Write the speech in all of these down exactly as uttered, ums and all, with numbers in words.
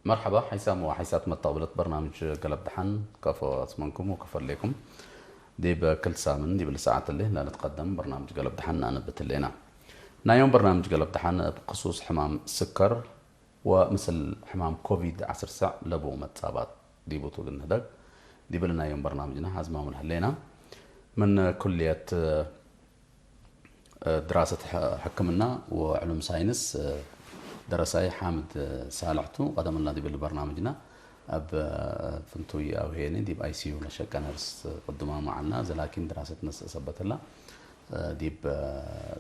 መርሐባ ሓይሳም ወሓይሳት መተቅብለት በርናምጅ ገለብ ደሐን፣ ከፎ አስመንኩም ወከፎ ህሌኩም። ዲብ ክል ሳምን ዲብሊ ሰዓት እሊ ለንትቀደም በርናምጅ ገለብ ደሐን ነአንብት ህሌና። ናይ ዮም በርናምጅ ገለብ ደሐን እብ ክሱስ ሕማም ስከር ወምስል ሕማም ኮቪድ ዐስር ሰዕ ለቡ መትጻባት ዲቡ ቱ እግል ንህደግ፣ ዲብሊ ናይ ዮም በርናምጅና ሐዝማሙ ለህሌና ምን ኩልየት ድራሰት ሕ-፣ ሕክምና ወዕሉም ሳይንስ ደረሳይ ሓምድ ሳልሕ ቱ። ቀደም እላ ዲብል በርናምጅና እብ ፍንቱይ አውሄኒ ዲብ አይ ሲ ዩ ለሸቀ ነርስ ቅዱማሙ ዐልነ። እዘ ላኪን ድራሰት ነስእ ሰበት እላ ዲብ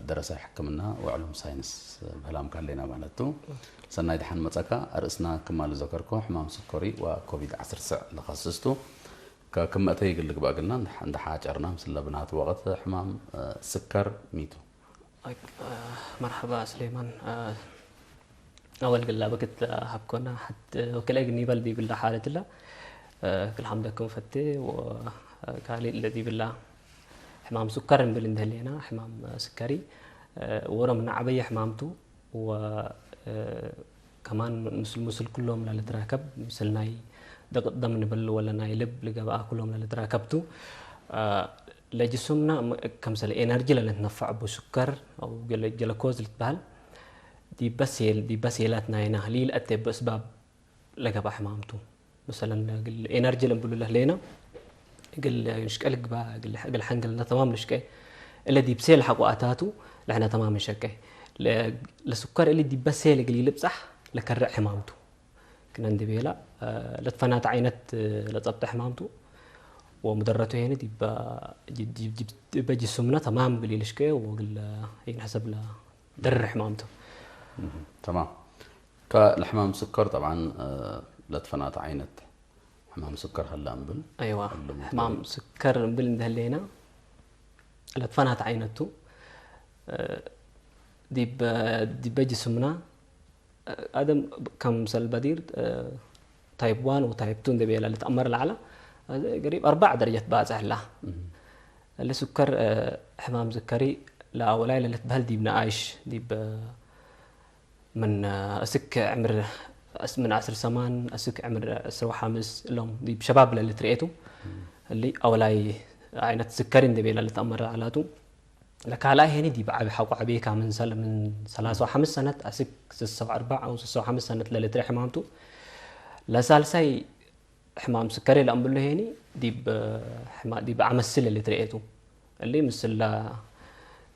ደረሳይ ሕክምና ወዕሉም ሳይንስ ብህላም ካሌና ማለት ቱ። ሰናይ ደሐን መጸካ። አርእስና ክማል ዘከርኮ ሕማም ስኮሪ ወኮቪድ ዐስር ሰዕ ለኸስስ ቱ። ከክመ እተይ እግል ልግበእ እግልና እንደ ሓጨርና፣ ምስለ ብናት ወቅት ሕማም ስከር ሚቱ። አክ-፣ መርሐባ ስሌማን፣ አወል ግላ በክት ሀብኮና ሐት ወክልኤ ግኒበል ዲብላ ሓለትላ ክል ሐምደኩም ፈቴ ወካሊ ለዲብላ ሕማም ስከር እንብል እንደህሌና፣ ሕማም ስከሪ ወሮ ምን ዐበየ ሕማምቱ ወ፣ እ፣ ከማን ምስል፣ ምስል ኩሎም ለልትራከብ፣ ምስል ናይ ደቅጥ ደም ንብል ወለ ናይ ልብ ልገብአ ኩሎም ለልትራከብ ቱ። እ፣ ለጅሱምና ም-፣ ከምሰል ኤነርጂ ለልትነፈዕ እቡ ስከር አው ገለ-፣ ጀለኮዝ ልትበህል ዲበ ሴል፣ ዲበ ሴላት ናይና ህሊል አቴ በእስባብ ለገብአ ሕማም ቱ። መሰለን፣ እግል ኤነርጂ ለእንብሉ ለህሌነ፣ እግል ንሽቄ ልግባእ፣ እግል፣ እግል ሐንግልና ተማም ንሽቄ። እለ ዲብ ሴል ሐቆ አታቱ፣ ለሕነ ተማም እንሸቄ። ለ-፣ ለስከር እሊ ዲበ ሴል እግል ኢልብጻሕ ለከርዕ ሕማም ቱ። ክነ እንዴ ቤላ፣ እ፣ ለትፈናተ ዐይነት ለጸብጠ ሕማም ቱ። ወሙደረቱ ሄነ ዲበ ጅ-፣ ጅ-፣ ጅ-፣ ዲበ ጅስምነ ተማም እግል ኢልሽቄ ወእግል ኢንሐሰብ ለደርር ሕማም ቱ። እህ፣ ተማም። ከለሕማም ስከር ጠብዓን፣ እ፣ ለትፈናተ ዐይነት ሕማም ስከር ሀላ እምብል። አይዋ፣ እሉ ምክር። ሕማም ስከር እምብል እንደ ህሌና ለትፈናተ ዐይነቱ፣ እ፣ ዲብ፣ ዲበ ጅስምና፣ እ፣ አደም ከምሰል በዲር፣ እ፣ ታይፕ ዋን ወታይፕ ቱ እንደ ቤላ ልትአመር ለዐለ፣ እ፣ ገሪብ አርባዕ ደረጀት ባጽሕ ህላ። እህ። እሊ ስከር፣ እ፣ ሕማም ስከሪ ለአወላይ ለልትበህል ዲብ ነአይሽ፣ ዲብ፣ ምን እስክ ዕምር፣ ምን ዐስር ሰማን እስክ ዕምር ዐስር ወሐምስ እሎም ዲብ ሸባብ ለልትርኤቱ። እሊ አወላይ አይነት ስከሪ እንዴ ቤላ ልትአመር አላቱ። ለካልኣይ ሄኒ ዲብ ዐቢ ሐቆ ዐቤካ ምን ሰል-፣ ምን ሰላሳ ወሐምስ ሰነት አስክ ስሳ ወአርበዕ አው ስሳ ወሐምስ ሰነት ለልትርኤ ሕማምቱ። ለሳልሳይ ሕማም ስከሪ ለአምብሎ ሄኒ ዲብ ሕማ-፣ ዲብ ዐመት ስለ ልትርኤቱ። እሊ ምስላ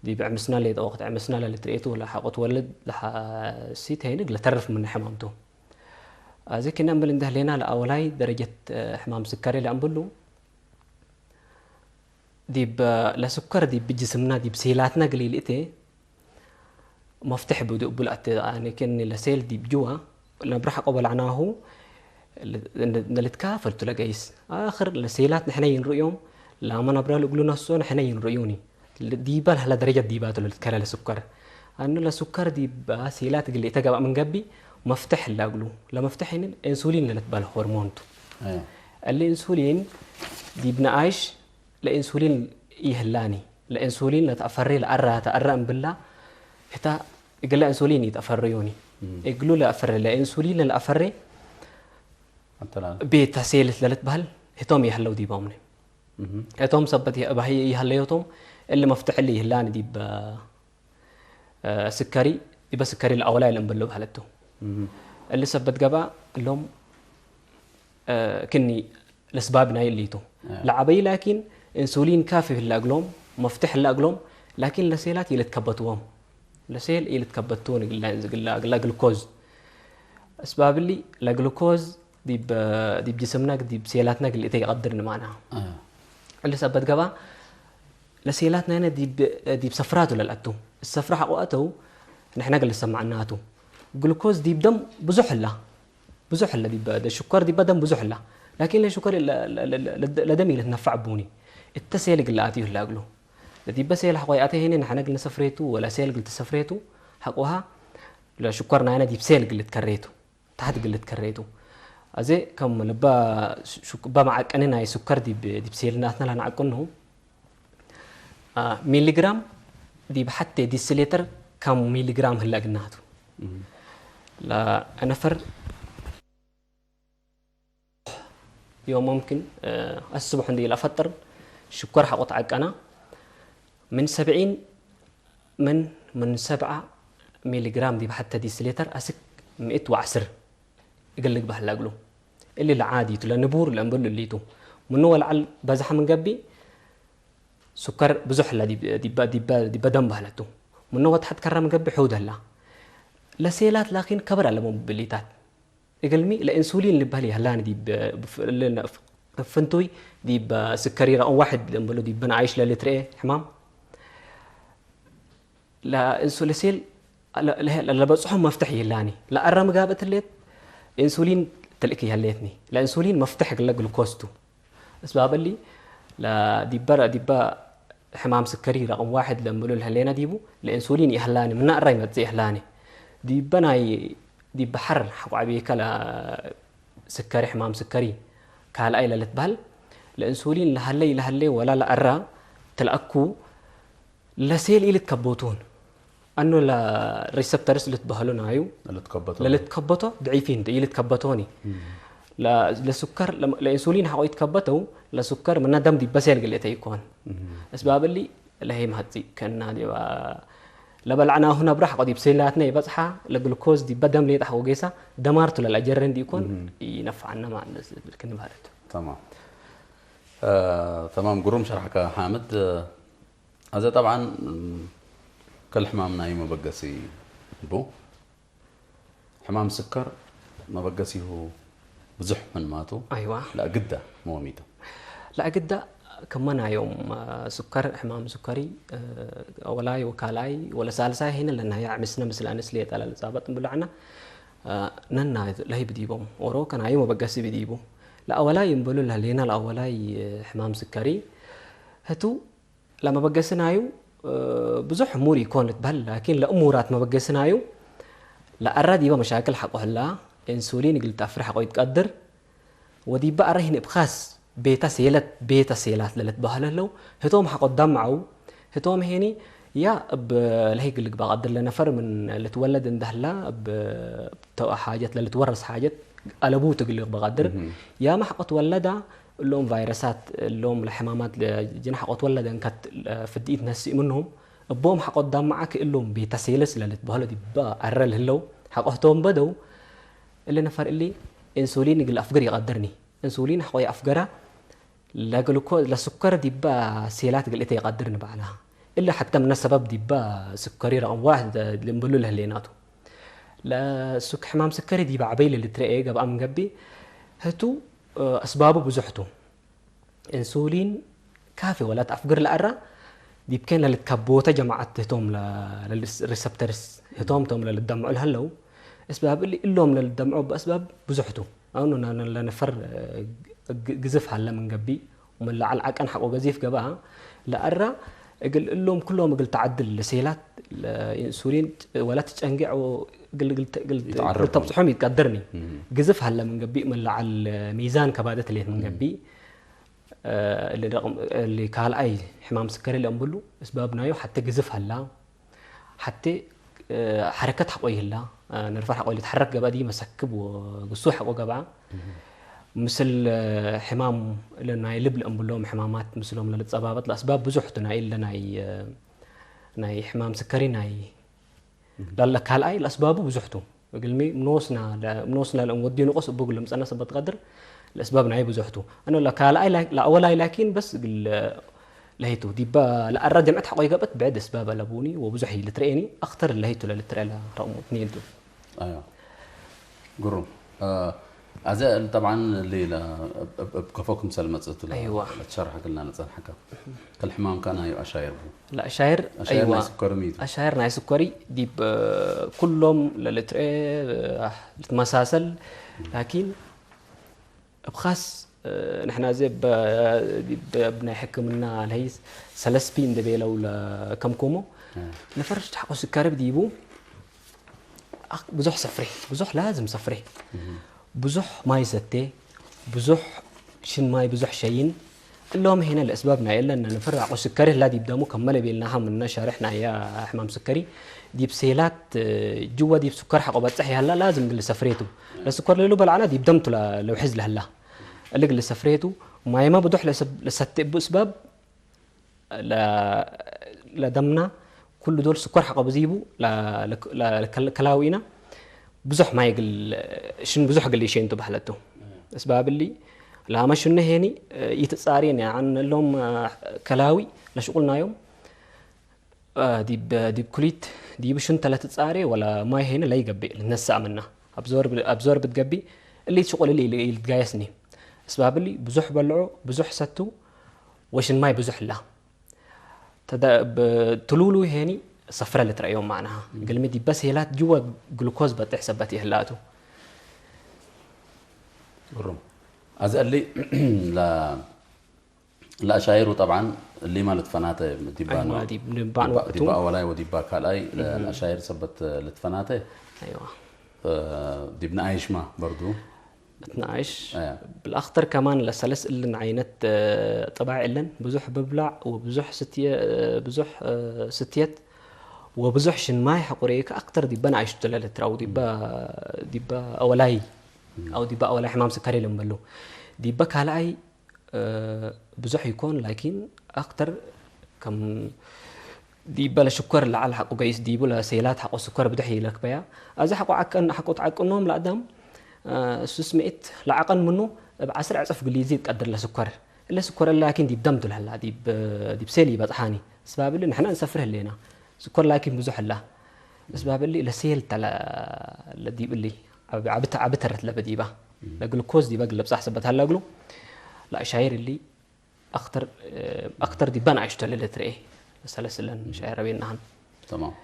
ዲብ ዕምስና ሌጠ ወቅት ዕምስና ለልትርኤቱ ወለሐቆ ትወልድ ለሐሲት ሄኒ ለተርፍ ምን ሕማምቱ። አዜ ክነ እምብል እንደ ህሌና ለአወላይ ደረጀት ሕማም ስከሪ ለአምብሉ ዲብ ለስከር ዲብ ጅስምና ዲብ ሴላትና ግሊል እቴ መፍትሕ ብዱ እቡ ለአተ-፣ አነ ክእኒ ለሴል ዲብ ጅዋ ነብረ ሐቆ በላዕናሁ ለ-፣ እንደ ልትካፈል ቱ ለገይስ። አክር ለሴላት ንሕነ ይንርእዮም፣ ላመ ነብረ ለእግሉ ነስኦ ንሕነ ይንርእዩኒ። ዲበ ለህለ ደረጀት ዲባቱ ለልትከረ ለስከር። አነ ለስከር ዲብ ሴላት እግል ኢተገብአ ምን ገብእ መፍትሕ ህለ እግሉ። ለመፍትሕ እንን ኢንሱሊን ለልትበል ሆርሞን ቱ። አየ። እሊ ኢንሱሊን ዲብ ነአይሽ ለኢንሱሊን ኢህላኒ። ለኢንሱሊን ለተአፈሬ ለአራ ተአረ እምብላ ህታ እግለ ኢንሱሊን ኢተአፈረዩኒ። እም። እግሉ ለአፈሬ፣ ለኢንሱሊን ለአፈሬ አተላ- ቤታ ሴልስ ለልትበህል ህቶም ይህለው ዲቦምኒ። እም። ህቶም ሰበት የ-፣ እባህይ ይህለዮቶም እሊ መፍትሕ እሊ ይህላኒ ዲብ እ፣ ስከሪ፣ ዲበ ስከሪ ለአወላይ ለእምብሎ በህለት ቱ። እህ። እሊ ሰበት ገብአ እሎም፣ እ፣ ክኒ ለስባብ ናይ እሊ ቱ። እ። ለዐበይ ላኪን ኢንሱሊን ካፊ ህለ እግሎም፣ መፍትሕ ህለ እግሎም፣ ላኪን ለሴላት ኢልትከበትዎም። ለሴል ኢልትከበትዎን እግላ፣ እግላ፣ እግላ ግሉኮዝ። እስባብ እሊ ለግሉኮዝ ዲብ፣ ዲብ ጅስምና ዲብ ሴላትና ግልእተ ይቀድር ንማና። አ። እሊ ሰበት ገብአ፣ ለሴላት ናይነ ዲብ፣ ዲብ ሰፍራቱ ለልአቱ። እት ሰፍራ ሐቆ አተው፣ ንሕነ እግል ልሰመዐናቱ። ግሉኮዝ ዲብ ደም ብዙሕ ህላ። ብዙሕ ህለ ዲብ፣ ሽኮር ዲበ ደም ብዙሕ ህላ። ላኪን ለሽኮር ለ-፣ ለ-፣ ለ-፣ ለ-፣ ለደም ኢልትነፈዕ ቡኒ። እተ ሴል እግል ለአትዩ ህላ እግሉ። ለዲበ ሴል ሐቆ ይአተ ሄኒ ንሕነ እግል ንሰፍሬቱ ወለ ሴል እግል ትሰፍሬቱ ሐቆሃ ለሽኮር ናይነ ዲብ ሴል እግል ልትከሬቱ። ተሐት እግል ልትከሬቱ። አዜ ከም ልባ ሹ-፣ እበ መዐቀኒ ናይ ሱከር ዲብ፣ ዲብ ሴልናትነ ለነዐቅኑ፣ አ፣ ሚሊግራም ዲብ ሐቴ ዲስሌተር ከም ሚሊግራም ህለ እግናቱ። እም። ለነፈር ዮም ሙምኪን፣ እ፣ አስቡሕ እንዴ ኢለአፈጥር ሽኮር ሐቆ ተዐቀና። ምን ሰብዒን፣ ምን፣ ምን ሰብዓ ሚሊግራም ዲብ ሐተ ዲስሌተር አስክ ምእት ወዐስር እግል ልግበእ ህላ እግሉ። እሊ ለዓዲ ቱ፣ ለንቡር ለእምብሉ እሊ ቱ። ምኑ ወለዐል በዝሐ ምን ገብእ፣ ሱከር ብዙሕ ህላ ዲብ፣ ዲበ፣ ዲበ፣ ዲበ ደም በህለቱ። ምኑ ወተሐት ከረ ምን ገብእ፣ ሑድ ህላ። ለሴላት ላኪን ከብር አለቦም ብሊታት። እግልሚ ለኢንሱሊን ልበህል ይህላኒ ዲብ፣ ብፍ-፣ ለ-፣ ፍንቱይ ዲብ ስከሪ ረቅም ዋሕድ ለእምብሉ ዲብ ብንኣይሽ ለልትርኤ ሕማም። ለእንሱ-፣ ለሴል ለ-፣ ለ-፣ ለለበጽሖ መፍትሕ ይህላኒ። ለአረ ምጋብእት ህሌት ኢንሱሊን ትልእክ ይህሌትኒ። ለኢንሱሊን መፍትሕ እግለ ግሉኮስ ቱ። እስባብ እሊ፣ ለዲበ፣ ዲበ ሕማም ስከሪ ረቅም ዋሕድ ለእምብሉ ለህሌነ ዲቡ፣ ለኢንሱሊን ይህላኒ፣ ምነ እረ ይመጽእ ይህላኒ። ዲበ ናይ፣ ዲበ ሐር ሐቆ ዐቤከ ለስከሪ፣ ሕማም ስከሪ ካልኣይ ለልትበህል፣ ለኢንሱሊን ለሀሌ ኢለሀሌ ወላ ለአረ ትልአኩ፣ ለሴል ኢልትከበቶን። አኑ ለሪሰፕተርስ ልትበህሉ ናዩ። ለልትከበቶ። ለልትከበቶ ድዒፊን ተ፣ ኢልትከበቶኒ። እም። ለ-፣ ለሱከር፣ ለ-፣ ለኢንሱሊን ሐቆ ኢትከበተው፣ ለሱከር ምነ ደም ዲበ ሴል ግልኤተ ኢኮን። እም። እስባብ እሊ ለሄም ሀጺ ከና ዲባ ለበልዕናሁ ነብረ ሐቆ ዲብ ሴላትነ ይበጽሓ፣ ለግሉኮዝ ዲበ ደም ሌጠ ሐቆ ጌሳ፣ ደማርቱ ለለአጀረ እንዲ ኢኮን፣ እም። ኢነፍዓነ ማለት ክንባለት። ተማም። እ፣ ተማም፣ ግሩም ሸርሐከ ሓምድ። አዜ ጠብዓን፣ እም፣ ከል ሕማም ናይ መበገሲ ቡ። ሕማም ስከር መበገሲሁ ብዙሕ ምን ማቱ። አይዋ። ለአግዳ መወሚቱ። ለአግዳ ከመ ናዮም፣ አ፣ ስከር፣ ሕማም ስከሪ፣ አ፣ አወላይ ወካላይ ወለሳልሳይ ሄነ ለናያ ምስነ ምስል አንስ ሌጠ ለልጻበጥ እምብሉ ዐና፣ አ፣ ነና ለህይ ብዲቦም። ኦሮ ከናዩ መበገሲ ብዲቡ። ለአወላይ እምብሉ ለህሌና ለአወላይ፣ አ፣ ሕማም ስከሪ ህቱ ለመበገሲ ናዩ፣ እ፣ ብዙሕ እሙር ኢኮን ልትበህል፣ ላኪን ለእሙራት መበገሲ ናዩ፣ ለአረ ዲበ መሻክል ሐቆ ህላ፣ ኢንሱሊን እግል ተአፍር ሐቆ ኢትቀድር፣ ወዲበ አረ ህን እብ ካስ ቤተ ሴለት፣ ቤተ ሴላት ለልትበህል ህለው፣ ህቶም ሐቆ ደምዐው፣ ህቶም ሄኒ፣ ያ እብ ለህይ እግል ልግበእ ቀድር ለነፈር ምን ልትወለድ እንደ ህላ፣ እብ ተ-፣ ሓጀት ለልትወረስ ሓጀት አለቡ እግል ልግበእ ቀድር፣ እህ። ያመ ሐቆ ትወለዳ፣ እሎም ቫይረሳት፣ እሎም ለሕማማት ለጅን ሐቆ ትወለደ እንከት ፍድኢት ነስእ ምንሁም፣ እቦም ሐቆ ዳመዐ ክእሎም ቤተ ሴልስ ለልትበህሎ ዲበ አረ ለህለው ሐቆ ህቶም በደው፣ እሊ ነፈር እሊ ኢንሱሊን እግል አፍግር ይቀድርኒ። ኢንሱሊን ሐቆ ይአፍገራ፣ ለግሉኮ-፣ ለሱከር ዲበ ሴላት እግል እተ ይቀድርኒ በዐላ። እሊ ሐተ ምነ ሰበብ ዲበ ስከሪ ረቅም ዋሕድ ልእምብሉ ለህሌናቱ። ለሱክ-፣ ሕማም ስከሪ ዲበ ዐበይ ለልትረኤ ገብአ ምን ገብእ፣ ህቱ አስባቡ ብዙሕ ቱ። ኢንሱሊን ካፊ ወለት አፍግር ለአራ፣ ዲብ ኬን ለልትከቦተ ጀማዐት ህቶም ለ-፣ ለልስ-፣ ሪሰፕተርስ ህቶም ቶም ለልደምዑ ለህለው፣ እስባብ እሊ እሎም ለልደምዑ በአስባብ ብዙሕ ቱ። አውኑ ና-፣ ለነፈር ግ-፣ ግዝፍ ሀለ ምን ገብእ፣ ወምን ለዐል ዐቀን ሐቆ ገዚፍ ገብአ፣ ለአራ እግል እሎም ክሎም እግል ተዐድል ለሴላት ለኢንሱሊን ወለት ጨንጌዕ ወእግል፣ እግል ተ-፣ እግል ተ-፣ ይትዓረብ እግል ተብጽሖም ይትቀድርኒ። እም። ግዝፍ ሀለ ምን ገብእ፣ ምን ለዐል ሚዛን ከባደት ሌት ምን እም። ገብእ፣ እ፣ እሊ ረቅም፣ እሊ ካልኣይ ሕማም ስከሪ ለእምብሉ፣ እስባብ ናዩ ሐቴ ግዝፍ ሀላ፣ ሐቴ፣ እ፣ ሐረከት ሐቆ ይህላ፣ እ፣ ነርፈር ሐቆ ልትሐረክ ገብአ፣ ዲመ ሰክብ ወግሱሕ ሐቆ ገብአ። እህ። ምስል፣ እ፣ ሕማም እለ ናይ ልብ ለእምብሎም ሕማማት ምስሎም ለልትጸባበጥ ለአስባብ ብዙሕ ቱ፣ ናይ እለ ናይ፣ እ፣ ናይ ሕማም ስከሪ ናይ እህ። ላለ ካልኣይ ለአስባቡ ብዙሕ ቱ። እግልሚ ምኖስና ለ-፣ ምኖስና ለእንወድዩ ንቆስ እቡ እግል ልምጸና ሰበት ቀድር ለእስባብ ናይ ብዙሕ ቱ። አነ ለካልኣይ ላይ-፣ ለአወላይ ላኪን በስ እግል ለህይቱ። ዲበ ለአራ ጀምዐት ሐቆ ይገብአት ብዕድ እስባብ አለቡኒ ወብዙሕ ኢልትረኤኒ፣ አክተር ለህይቱ ለልትረኤ ለረቅሙ እትኔን ቱ። አዮ። ግሩም። አ፣ አዘ ጠብዓን እሊ ለ-፣ እብ፣ እብ፣ እብ ከፎ ክምሰል መጽእቱ ለ-፣ አይዋ። ለትሸርሐ ክልና ነጸንሐከ። ከልሕማምካ ናዩ አሻይር ቡ። ለአሻይር፣ አሻይር አይዋ። ናይ ስኮሪ ሚ ቱ? አሻይር ናይ ስኮሪ ዲብ፣ እ፣ ኩሎም ለልትርኤ፣ እ፣ ልትመሳሰል፣ ላኪን እብ ኻስ፣ እ፣ ንሕና እዚ እብ፣ ዲብ፣ እብ ናይ ሕክምና ለህይ ሰለስ ፒ እንደ ቤለው ለከምኩሞ፣ እ። ነፈር ሐቆ ስካሪ ብዲቡ፣ አክ-፣ ብዙሕ ሰፍሬ፣ ብዙሕ ላዝም ሰፍሬ። እህ። ብዙሕ ማይ ሰቴ፣ ብዙሕ ሽን ማይ፣ ብዙሕ ሸይን። እሎም ሄነ ለእስባብ ናይ እለ እነ ነፈር አቆ ስከሪ ህላ ዲብ ደሙ ከመ ለቤልናሃ ምነ ሸርሕ ናይ ሕማም ስከሪ ዲብ ሴላት፣ እ፣ ጅወ ዲብ ስከር ሐቆ በጽሕ ያህላ ላዝም እግል ሰፍሬቱ። ለስከር ለሉ በልዓና ዲብ ደምቱ ለ-፣ ለውሕዝ ለህላ። እሊ እግል ሰፍሬቱ ማይመ ብዶሕ ለሰብ-፣ ለሰቴ እቡ እስባብ ለ-፣ ለደምና ኩሉ ዶል ስኮር ሐቆ ብዚቡ ለ-፣ ለ-፣ ለ-፣ ከላዊና ብዙሕ ማይ እግል፣ ሽን ብዙሕ እግል ኢሼንቱ በህለቱ። እስባብ እሊ ላመ ሽነ ሄኒ ኢትጻሬን፣ ያዕን እሎም ከላዊ ለሽቁል ናዮም ዲብ፣ ዲብ ኩሊት ዲብ ሽንተ ለትጻሬ ወለ ማይ ሄኒ ለይገብእ ልትነሳእ ምና። አብዞርብ፣ አብዞርብ ትገብእ እሊ ሽቁል እሊ ኢልትጋየስኒ። እስባብ እሊ ብዙሕ በልዖ፣ ብዙሕ ሰቱ ወሽን ማይ ብዙሕ እላ። ተደ-፣ ብ-፣ ትሉሉ ሄኒ ሰፍረ ልትረአዮም ማዕናሃ። እም። እግልሚ ዲበ ሴላት ጅወ ግሉኮዝ በጤሕ ሰበት ይህላቱ። ግሩም። አዜ እሊ ለ-፣ ለአሻይሩ ጠብዓን እሊማ ልትፈናተ ዲባ አይዋ፣ ነው። ዲብ፣ ዲብ ባን ዲባ፣ ወቅቱ። ዲባ አወላይ ወዲባ ካልአይ ለ-፣ እም። ለአሻይር ሰበት ልትፈናተ። አይዋ። እ፣ ዲብ ነአይሽማ በርዱ። እትነአሽ አያ። ብልአክተር ከማን ለሰለስ እልን ዓይነት፣ እ፣ ጥባዕ እለን፣ ብዙሕ ብብላዕ ወብዙሕ ስትየ-፣ እ፣ ብዙሕ፣ እ፣ ስትየት ወብዙሕ ሽንማይ ሐቁሬከ አክተር ዲበ ነአይሽ ቱ ለልትራው ዲበ፣ ዲበ አወላይ እም። አው ዲበ አወላይ ሕማም ስከሪ ልንበሉ። ዲበ ካልአይ እ፣ ብዙሕ ይኮን፣ ላኪን አክተር ከም ዲበ ለሽኮር ለዐል ሐቆ ገይስ ዲቡ ለሴላት ሐቆ ስኮር ብድሕ ኢለክበያ። አዜ ሐቆ ዐቀን፣ ሐቆ ተዐቅኖም ለአዳም፣ እ፣ ሱስ ምእት ለዐቀን ምኑ እብ ዐስር ዕጽፍ እግል ይዚድ ቀድር ለስኮር። እለ ስኮር እለ ላኪን ዲብ ደም ቱ ለህላ፣ ዲብ፣ ዲብ ሴል ኢበጽሓኒ። እስባብ እሊ ንሕነ እንሰፍር ህሌና። ስኮር ላኪን ብዙሕ ህላ። እስባብ እሊ ለሴል ተ ለ-፣ ለዲብ እሊ ዐቢ፣ ዐቢ ተ-፣ ዐቢ ተረት ለበ ዲባ። እም። ለግሉኮዝ ዲበ እግል ልብጻሕ ሰበት ሀለ እግሉ። ለአሻይር እሊ አክተር፣ አክተር ዲበ ነአይሽ ተ ለልትርኤ። ሰለስ እለን እም። ሻይር አቤናህን። ተማም።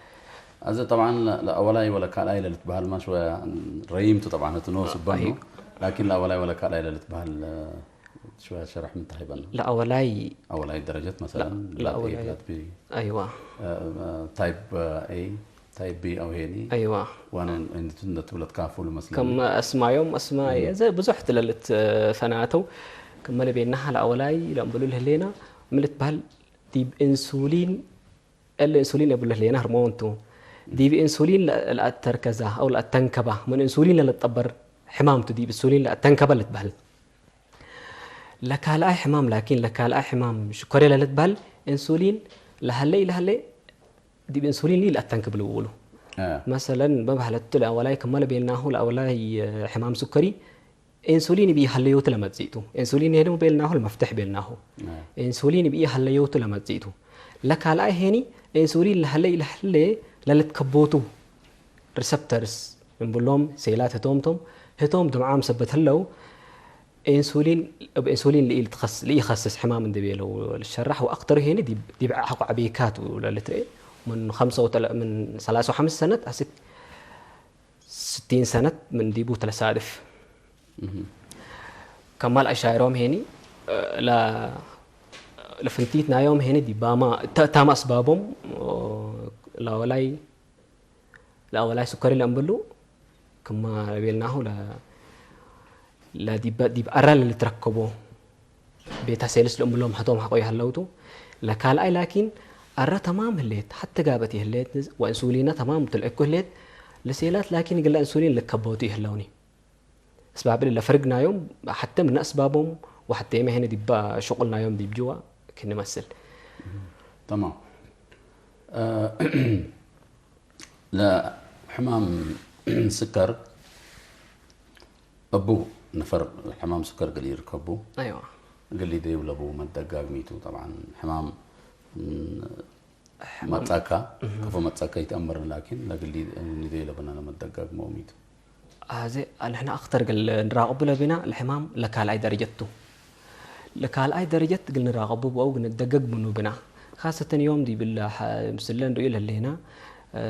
አዜ ጠብዓን ለ-፣ ለአወላይ ወለካልኣይ ለልትበሀል ማ ሽወያ ረይም ቱ ጠብዓን ህቱ ኖ አ-፣ ስበን ኑ። አይ። ላኪን ለአወላይ ወለካልኣይ ለልትበሀል፣ እ፣ ሽወያ ሸረሕ ምን ተሀይበን ኑ። ለአወላይ አወላይ ደረጀት መሰለን ለ-፣ ላት ኤ፣ ለአወላይ ላት ቢ፣ አይዋ። እ፣ እ፣ ታይፕ ኤ፣ ታይፕ ቢ አው ሄኒ። አይዋ። ዋኖን እንቱ እንደ ትብለት ካፉ ልመስለኒ። ከም አስማዮም አስማ እም። የዘ ብዙሕ ትለልት ፈናተው። ከመ ለቤናሃ ለአወላይ ለእምብሉ ለህሌና ምን ልትበሀል ዲብ ኢንሱሊን፣ እለ ኢንሱሊን እብሉ ለህሌና ህርሞን ቱ። እም። ዲብ ኢንሱሊን ለ-፣ ለአተርከዛ አው ለአተንከባ፣ ምን ኢንሱሊን ለልትጠበር ሕማም ቱ ዲብ ኢንሱሊን ለአተንከበ ልትበሀል። ለካልኣይ ሕማም ላኪን፣ ለካልኣይ ሕማም ሽኮርየ ለልትበህል፣ ኢንሱሊን ለሀሌ ኢለሀሌ፣ ዲብ ኢንሱሊን ኢለአተንክብ ልውሉ። አ። መሰለን፣ መብሀለቱ ለአወላይ ክመ ለቤልናሁ፣ ለአወላይ ሕማም ሱከሪ፣ ኢንሱሊን እብ ኢሀለዮቱ ለመጽእ ቱ። ኢንሱሊን ሄድሙ ቤልናሁ፣ ለመፍተሕ ቤልናሁ። አ። ኢንሱሊን እብ ኢሀለዮቱ ለመጽእ ቱ። ለካልኣይ ሄኒ፣ ኢንሱሊን ለሀሌ ኢለሀሌ ለልትከቦቱ ሪሰፕተርስ እምብሎም ሴላት ህቶም ቶም፣ ህቶም ድምዓም ሰበት ህለው፣ ኢንሱሊን፣ እብ ኢንሱሊን ለኢልትኸስ-፣ ለኢኸስስ ሕማም እንዴ ቤለው ልሸራሕ፣ ወአክተሩ ሄኒ ዲብ፣ ዲብ ሐቆ ዐቤካቱ ለልትርኤ፣ ምን ኸምሰ ወተለ-፣ ምን ሰላሳ ወሐምስ ሰነት አስክ ስቲን ሰነት ምን ዲቡ ተለሳድፍ። እህ። ከማል አሻይሮም ሄኒ፣ ለ-፣ ለፍንቲት ናዮም ሄኒ ዲባማ ተ-፣ ታማ አስባቦም፣ ለወላይ ለአወላይ ሱከሪ ለእምብሉ፣ ክመ ቤልናሁ ለ-፣ ለዲበ፣ ዲብ አረ ለልትረከቦ ቤታ ሴልስ ለእምብሎም ሐቶም ሐቆ ይሀለውቱ። ለካልኣይ ላኪን አረ ተማም ህሌት፣ ሐቴ ጋበት ይህሌት፣ ወእንሱሊና ተማም ትልዕኩ ህሌት፣ ለሴላት ላኪን እግለ እንሱሊን ልከበቱ ይህለውኒ። እስባብ እሊ ለፈርግ ናዮም ሐቴ ምነ እስባቦም ወሐቴመ ሄነ ዲበ ሽቁል ናዮም ዲብ ጅዋ ክንመስል። ተማም። እ፣ ለሕማም ስከር እቡ ነፈር ሕማም ስከር እግል ኢርከቡ፣ አይዋ። እግል ኢደዩ ለቡ መደጋግሚቱ። ጠብዓን ሕማም፣ ም፣ ሕማም መጻካ፣ እህ። ከፎ መጻካ ይትአመርን፣ ላኪን ለግል ኒዴ ለብና ለመደጋግመው ሚቱ። አዜ ንሕነ አክተር እግል ንራቅቡ ለብና ለሕማም ለካልኣይ ደረጀት ቱ። ለካልኣይ ደረጀት እግል ንራቅቡ ብአው እግል ንደገግ ምኑ ብና። ካሰተን ዮም ዲብ እለ ሐ-፣ ምስለ ንርእዩ ለህሌና፣ እ፣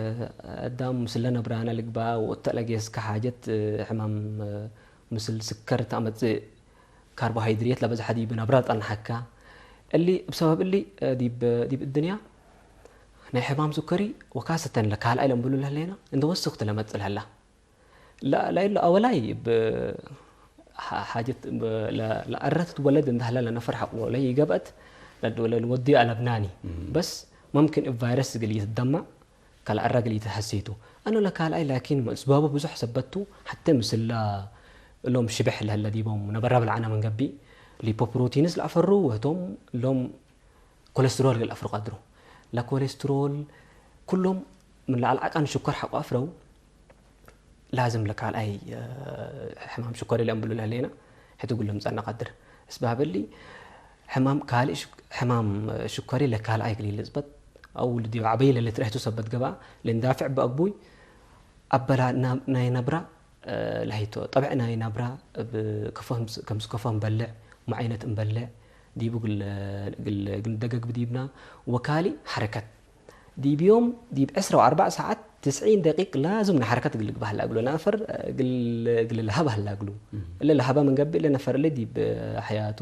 አዳም ምስለ ነብራነ ልግበእ ወእተ ለጌስከ ሓጀት፣ እ፣ ሕማም፣ እ፣ ምስል ስከር ተአመጽእ ካርቦሃይድሬት ለበዝሐ ዲብ ነብረ ጸንሐከ። እሊ፣ እብ ሰበብ እሊ፣ እ፣ ዲብ፣ ዲብ እድንያ ናይ ሕማም ሱከሪ ወካሰተን ለካልኣይ ለእምብሉ ለህሌና እንደ ወስክቱ ለመጽእ ለህላ። ለ-፣ ለእሉ አወላይ እብ ሐ-፣ ሓጀት እብ ለ-፣ ለአረ ትትወለድ እንደ ህለ ለነፈር ሐቆ ለይገብአት ለድ-፣ ለንወድዩ አለብናኒ። እም። በስ መምክን እብ ቫይረስ እግል ኢትትደመዕ፣ ከለአረ እግል ኢትትሐሴቱ። አነ ለካልኣይ ላኪን፣ እስባቡ ብዙሕ ሰበት ቱ፣ ሐቴ ምስለ፣ እሎም ሽብሕ ለህለ ዲቦም ነበረ ብልዓነ ምን ገብእ፣ ሊፖፕሮቲንስ ለአፈሩ ወህቶም እሎም ኮለስትሮል እግል አፍሩ ቀድሩ። ለኮለስትሮል ኩሎም ምን ለአልዓቃን ሽኮር ሐቆ አፍረው፣ ላዝም ለካልኣይ፣ እ፣ ሕማም ሽኮር ለእምብሉ ለህሌና፣ ሕቱ እግል ልምጸእ ነቀድር። እስባብ እሊ፣ ሕማም ካልእ ሽክ-፣ ሕማም ሽኮሪ ለካልኣይ እግል ልጽበጥ፣ አው ዲብ ዐበይ ለልትረህቱ ሰበት ገብአ፣ ለንዳፍዕ በአግቡይ፣ አበላ ና-፣ ናይ ነብራ፣ እ፣ ለህይቶ፣ ጠብዕ ናይ ነብራ፣ እብ ከፎ ህምስ-፣ ከምስ ከፎ እንበልዕ፣ ሙዓይነት እንበልዕ፣ ዲቡ እግል፣ እግል፣ እግል ንደገግ ብዲብና፣ ወካሊ ሐረከት። ዲብ ዮም፣ ዲብ ዕስራ ወአርበዕ ሰዓት፣ ትስዒን ደቂቅ ላዝም ናይ ሐረከት እግል ልግበእ ሀላ እግሉ፣ ነፈር እግል፣ እግል ለሀብ ሀላ እግሉ። እም። እለ ለሀበ ምን ገብእ፣ እለ ነፈር እለ ዲብ ሐያቱ፣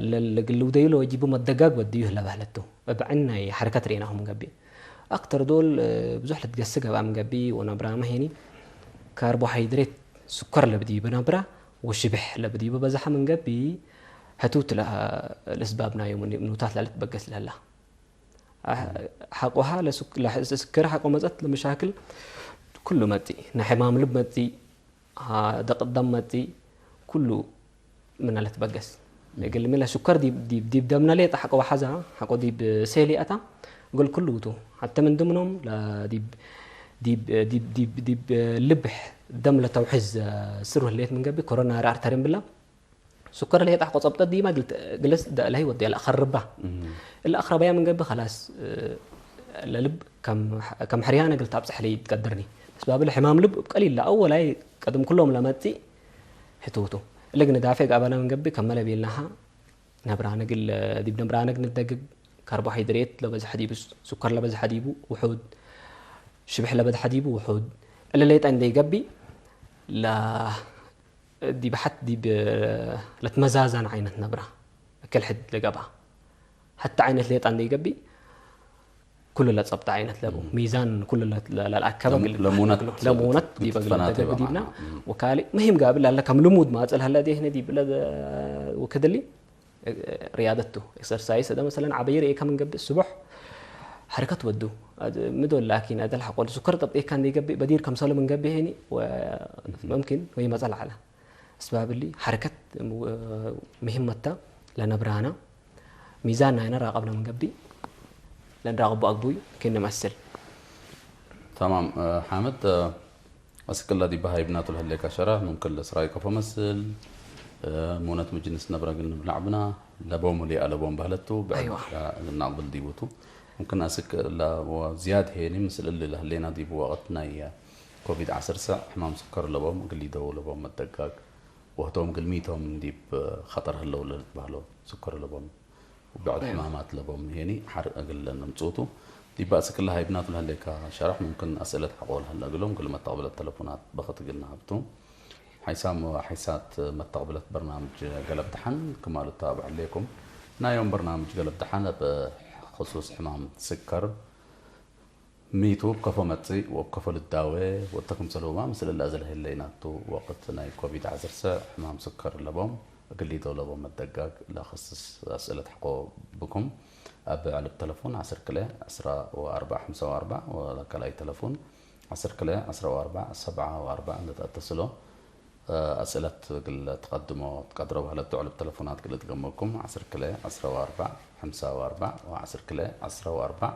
ለልግል ልውደዩ ለወጅቡ መደጋግ ወድዩ ህለ በህለቱ። እብ ዕን ናይ ሐረከት ሬናሁ ምን ገብእ። አክተር ዶል ብዙሕ ልትገሲ ገብአ ምን ገብእ፣ ወነብራመ ሄኒ ካርቦሃይድሬት፣ ስከር ለብዲቡ ነብራ፣ ወሽብሕ ለብዲቡ በዝሐ ምን ገብእ፣ ህቱት ለአ-፣ ለእስባብ ናዩ ምኑታት ለልትበገስ ለህላ። አህ፣ ሐቆሃ ለሱክ-፣ ለስከር ሐቆ መጸት ለመሻክል ኩሉ መጽእ፣ ናይ ሕማም ልብ መጽእ፣ አ፣ ደቅት ደም መጽእ፣ ኩሉ ምነ ልትበገስ። እግል ሚ ለሱከር ዲብ፣ ዲብ፣ ዲብ ደምነ ሌጠ ሐቆ ወሐዛ፣ ሐቆ ዲብ ሴል ይአታ፣ እግል ኩሉ ቱ። ሐተ ምን ድምኖም ለዲብ፣ ዲብ፣ ዲብ፣ ዲብ፣ ዲብ ልብ ደም ለተውሕዝ ስሩ ህሌት ምን ገብእ፣ ኮሮናሪ አርተሪ እምብላ። ሱከር ለሄጣሕ ቆጸብጠት ዲማ ግልት-፣ ግልስ ደ-፣ ለህይ ወድያ ለአኸርባ። እም። እለ አኸረባያ ምን ገብእ፣ ከላስ፣ እ፣ ለልብ ከም፣ ከም ሕርያነ እግል ታብጽሕ ለኢትቀድርኒ። እስባብ እለ ሕማም ልብ እብ ቀሊል ለአወላይ ቀድም ኩሎም ለመጽእ ህቱቱ። እለ ግን ዳፌ ጋባና ምን ገብእ፣ ከመ ለቤልናሃ፣ ነብራነ እግል፣ ዲብ ነብራነ እግል ንደግግ፣ ካርቦሃይድሬት ለበዝሐ ዲቡ፣ ሱከር ለበዝሐ ዲቡ ውሑድ፣ ሽብሕ ለበዝሐ ዲቡ ውሑድ። እለ ሌጠ እንዴ ገብእ፣ ለ-፣ ዲብ ሐት ዲብ ለትመዛዛን ዓይነት ነብራ፣ እክል ሕድ ለገብአ። ሐቲ ዓይነት ሌጣ እንዴ ገብእ፣ ኩሉ ለጸብጠ ዓይነት ለቡ። እም። ሚዛን ኩሉ ለ-፣ ለ-፣ ለልአከበ ለም-፣ እግል ለሙነት እግሉ። ለሙነት ዲብ እግል ልትፈናተ ደግ ዲብና። በማዕና። እም። ወካሊ ምህም ጋብል ላለ ከም ልሙድ ማጽእ ለሀለ ዴህነ ዲብ ለ-፣ ወክድሊ፣ እ-፣ ሪያደት ቱ። ኤክሰርሳይስ እደ መሰለን ዐበይ ርኤካ ምን ገብእ፣ ስቡሕ ሐረከት ወዱ። አድ-፣ ምዶል ላኪን አደል ሐቆል ሱከር ጠብጤካ እንዴ ገብእ፣ በዲር ከምሰሉ ምን ገብእ ሄኒ፣ ወ-፣ እም። መምኪን ወይ መጸል ዐለ። እስባብ እሊ፣ ሐረከት ምህመት ተ ለነብራነ፣ ሚዛን ናይነ ራቀብነ ምን ገብእ፣ ለእንራቀቡ አግቡይ ክእነ መስል። ተማም፣ እ፣ ሓምድ፣ እ፣ አስክ እለ ዲበ ሃይብናቱ ለህሌከ ሸረህ፣ ሙምክን ለስራይ ከፎ መስል፣ እ፣ ሙነት ምጅልስ ነብረ እግል ንብላዕ ብና፣ ለቦም ወሊአ ለቦም በህለት ቱ፣ ብዕድ አይዋ። እግል ነአቅብል ዲቡ ቱ። ሙምክን አስክ እለ ወዝያድ ሄኒ ምስል እሊ ለህሌና ዲቡ ወቅት ናይ ኮቪድ ዐሰርተ ሕማም ስከር ለቦም እግል ኢደው ለቦም መደጋግ፣ ወህቶም እግል ሚቶም ዲብ ኸጠር ህለው ለልትበህሎ ስከር ለቦም፣ ወብዕድ እም። ሕማማት ለቦም ሄኒ ሐር እግል ለነምጽኡቱ። ዲብ አስክ እለ ሃይብናቱ ለህሌከ ሸረሕ፣ ሙምክን አስእለት ሐቆ ለህለ እግሎም እግል መተቅብለት ተለፎናት በክት እግል ነሀብቱ። ሓይሳም ወሓይሳት መተቅብለት በርናምጅ ገለብ ደሐን ክማሉ ታብዕ ህሌኩም። ናይ ዮም በርናምጅ ገለብ ደሐን እብ ክሱስ ሕማም ስከር፣ ሚ ቱ፣ እብ ከፎ መጽእ ወእብ ከፎ ልዳዌ ወእተ ክምሰልሁመ ምስል እለ አዘልሀ ህሌናቱ ወቅት ናይ ኮቪድ ዐሰርተ ሕማም ስከር ለቦም እግል ሊደው ለቦም መደጋግ ለክስስ አስእለት ሐቆ ብኩም። እብ ዕልብ ተለፉን ዐስር ክልኤ ዐስራ ወአርበዕ ሐምሳ ወአርበዕ ወለካልኣይ ተለፉን ዐስር ክልኤ ዐስራ ወአርበዕ ሰብዓ ወአርበዕ እንዴ ተአተስሎ፣ አስእለት እግል ትቀድሞ ትቀድሮ በህለት ቱ ዕልብ ተለፎናት እግል እትገመኩም፣ ዐስር ክልኤ ዐስራ ወአርበዕ ሐምሳ ወአርበዕ ወዐስር ክልኤ ዐስራ ወአርበዕ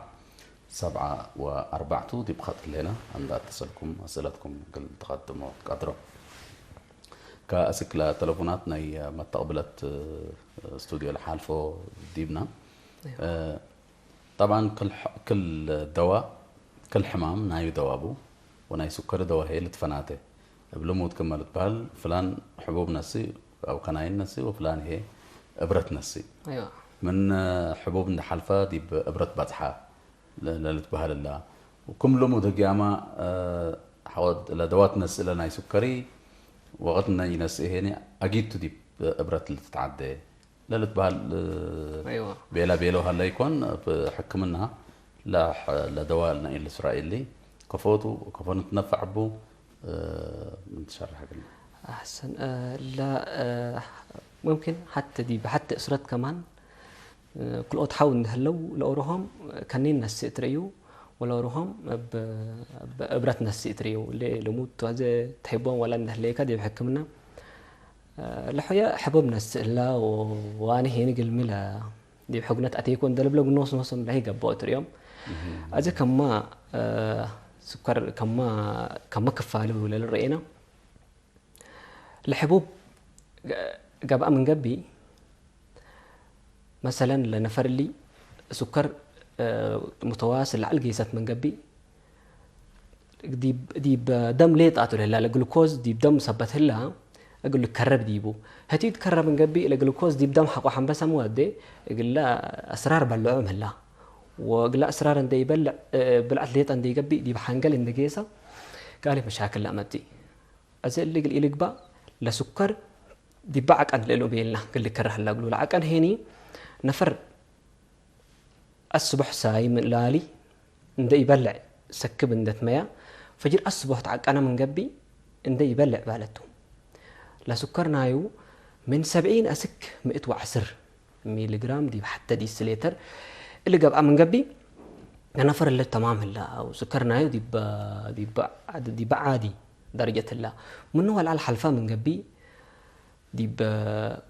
ሰብዓ ወአርበዕ ቱ ዲብ ኸጥ ህሌነ፣ እንዴ አተሰልኩም አስእለትኩም እግል ትቀድሞ ትቀድሮ። ከአስክ ለተለፎናት ናይ መተቅብለት ስቱድዮ ለሓልፎ ዲብና። እዮ። ጠብዓን፣ ክል ሕ-፣ ክል ደዋ፣ ክል ሕማም ናዩ ደዋ ቡ፣ ወናይ ሱከሪ ደዋ ህዬ ልትፈናተ። እብ ልሙድ ክመ ልትበህል፣ ፍላን ሕቡብ ነስእ አው ከናይን ነስእ ወፍላን ህዬ እብረት ነስእ። አይዋ። ምን ሕቡብ እንዴ ሐልፈ ዲብ እብረት በጽሐ ለ-፣ ለልትበህል እላ። ወክም ልሙድ ህግያመ፣ እ፣ ሐወድ ለደዋት ነስእ ለናይ ሱከሪ፣ ወቅት እነ ኢነስእ ህዬ አጊድ ቱ ዲብ እብረት ልትትዓደ። ለልትበህል፣ እ፣ አይዋ። ቤላ ቤለው ሀለ ኢኮን፣ እብ ሕክምና ለሕ-፣ ለደዋ እልነ ኢልስራኤሊ ከፎቱ፣ ከፎ ንትነፈዕ እቡ፣ እ፣ ምን ትሸርሕ እግልነ? አሕሰን፣ እ፣ ለ-፣ እ፣ ሙምኪን ሐተ ዲብ ሐተ እስረት ከማን፣ እ፣ ክልኦት ሐው እንደ ህለው ለኦሮሆም ከኒን ነስእ ትርእዩ፣ ወለሩሆም እብ፣ እብ እብረት ነስእ ትርእዩ። ለ-፣ ልሙድ ቱ አዜ ተሕቦም ወላ እንደ ህሌከ ዲብ ሕክምና፣ እ፣ ለሖየ ሕቡብ ነስእ እላ ወ-፣ ዋኒ ሄኒ ግልሚ ለ-፣ ዲብ ሕጉነት አቴኮ እንደ ልብለ ኖስ ኖሶም ለህይ ገብኦ ትርእዮም። እህ። አዜ ከማ፣ እ፣ ስከር ከማ፣ ከማ ክፋሉ ለልረኤና ለሕቡብ ገ-፣ ገብአ ምን ገብእ፣ መሰለን፣ ለነፈር እሊ ሱከር፣ እ፣ ሙተዋስል ለዐል ጌሰት ምን ገብእ፣ ዲብ፣ ዲብ ደም ሌጣቱ ለህላ ለግሉኮዝ ዲብ ደም ሰበት ህላ፣ እግሉ ልከረብ ዲቡ። ህቲ ትከረብ ምን ገብእ፣ ለግሉኮዝ ዲብ ደም ሐቆ ሐንበሰ ምወዴ፣ እግላ አስራር በልዖ ምህላ። ወእግላ አስራር እንደ ይበልዕ፣ እ፣ ብልዐት ሌጠ እንደ ይገብእ፣ ዲብ ሐንገል እንደ ጌሰ፣ ካልእ መሻክል ለአመጽእ። አዜ እሊ እግል ኢልግባእ፣ ለሱከር ዲበ ዐቀን ለእሉ ቤልና እግል ልከረህ ህላ እግሉ። ለዐቀን ሄኒ ነፈር አስቦሕ ሳይም ላሊ እንደ ኢበልዕ ሰክብ እንደ ትመያ፣ ፈጅር አስቦሕ ተዐቀነ ምን ገብእ እንደ ኢበልዕ ባለቱ። ለሱከር ናዩ ምን ሰብዒን አስክ ምእት ወዐስር ሚሊግራም ዲብ ሐተ ዲስሌተር እሊ ገብአ ምን ገብእ፣ ለነፈር እለ ተማም ህላ፣ አው ስከር ናዩ ዲብ፣ ዲብ ዓድ-፣ ዲብ ዓዲ ደረጀት ህላ። ምኑ ወልዓል ሐልፈ ምን ገብእ፣ ዲብ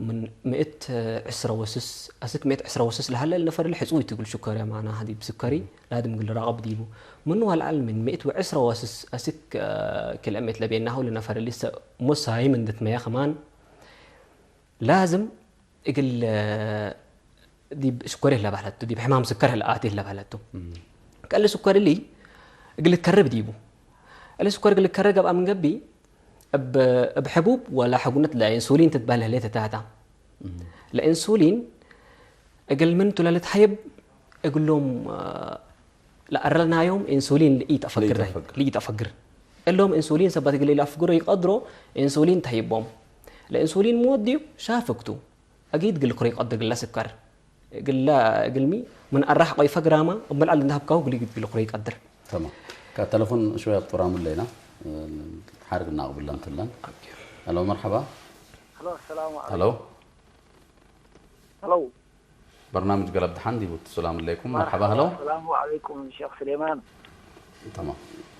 ምን ምእት ዕስረ ወስስ፣ አስክ ምእት ዕስረ ወስስ ለሀለ፣ ለነፈር እለ ሕጹይ ቱ እግል ሹከርያ፣ ማዕናሃ ዲብ ስከሪ ላድም እግል ልራቀብ ዲቡ። ምኑ ወልዓል ምን ምእት ወዕስረ ወስስ አስክ ክልኤ ምእት ለቤናሁ፣ ለነፈር እሊ ሰ-፣ ሞሳይም እንድትመያ ከማን ላዝም እግል ዲብ ሽኮር ህለ በህለቱ፣ ዲብ ሕማም ስከር ህለ አቲ ህለ በህለቱ። እም። ከእሊ ስኮር እሊ እግል ልትከርብ ዲቡ። እሊ ስኮር እግል ልትከርብ ገብአ ምን ገብእ፣ እብ፣ እብ ሕቡብ ወላ ሕጉነት ለኢንሱሊን ትትበህል ህሌት እታታ። እም። ለኢንሱሊን እግል ምን ቱ ለልትሀይብ እግሎም፣ አ፣ ለአረልናዮም ኢንሱሊን ለኢተአፈግር ናይ፣ ለኢተአፈግር። ለኢተአፈግር። እሎም ኢንሱሊን ሰበት እግል ኢለአፍግሮ ኢቀድሮ፣ ኢንሱሊን ተህይቦም። ለኢንሱሊን ምወድዩ ሻፍግ ቱ። አጊድ እግል ክሮ ኢቀድር እግለ ስከር። እግለ፣ እግልሚ ምን አራህ ቆይ ፈግራማ፣ እብ መልዐል እንደ ሀብካሁ እግል፣ እግል ክሮ ኢቀድር። ተማም። ከቴሌፎን ሽወይ አብ ጡራም ለይና፣ ሓርግ እናቅብለን ትለን። ኦኬ። ሄሎ፣ መርሐባ። ሄሎ፣ ሰላም ሄሎ። ዐለይኩም። ሄሎ። በርናምጅ ገለብ ደሓን ዲቡ? ሰላም አለይኩም። መርሐባ፣ መርሐባ፣ ሄሎ። ሰላም ዐለይኩም ሼክ ስሌማን። ተማም።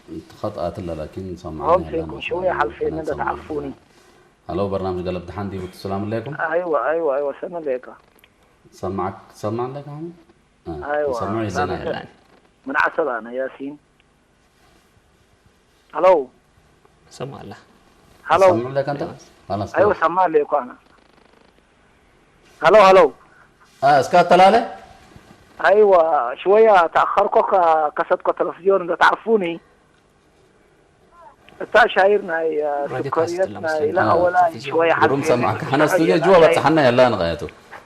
እንቲ ኸጥ አትለ ላኪን ሰምዐኒ ሆም ሄላ ሴኩም ነው። ሸወየ ሐልፌነ ሰምዐኒ እንደ ሄላ። ተዐርፉኒ። ሄሎ፣ በርናምጅ ገለብ ደሓን ዲቡ? ሰላም አለይኩም። አይወ፣ አይወ፣ አይወ፣ ሰመ ሌካ። ሰማዕክ፣ ሰማዕ ለካ አሁን? አ፣ አይወ፣ ሰማዕ ይዘና ሰማዕ። ሄላ። ምን ዐሰብ አነ ያሲን። ሄሎ። ሰማዕ አላ። ሄሎ። ሰማዕ ለካ አንተ? አይወ። ኸላስ፣ አይወ፣ ተማም። ሰማዕ ለካ አነ። ሀሎ፣ ሀሎ። አ፣ እስከ አተላለ? አይወ፣ ሽወያ ተአኸርኮ ከ-፣ ከሰትኮ ተለፍዝዮን እንደ ተዐርፉኒ። እታ ሻይር ናይ፣ አ፣ ራዲዮ ሱከርየት ካስት ናይ ለምሳሌ። አ፣ ለአወላ ቴሌቪዥን። ሽወያ ግሩም ሐልፌ ሰማዕከ። ሐና ሽወያ ስቱዲዮ ሻይር ጅዋ ናይ በጽሐና ያላ ንቃየቱ።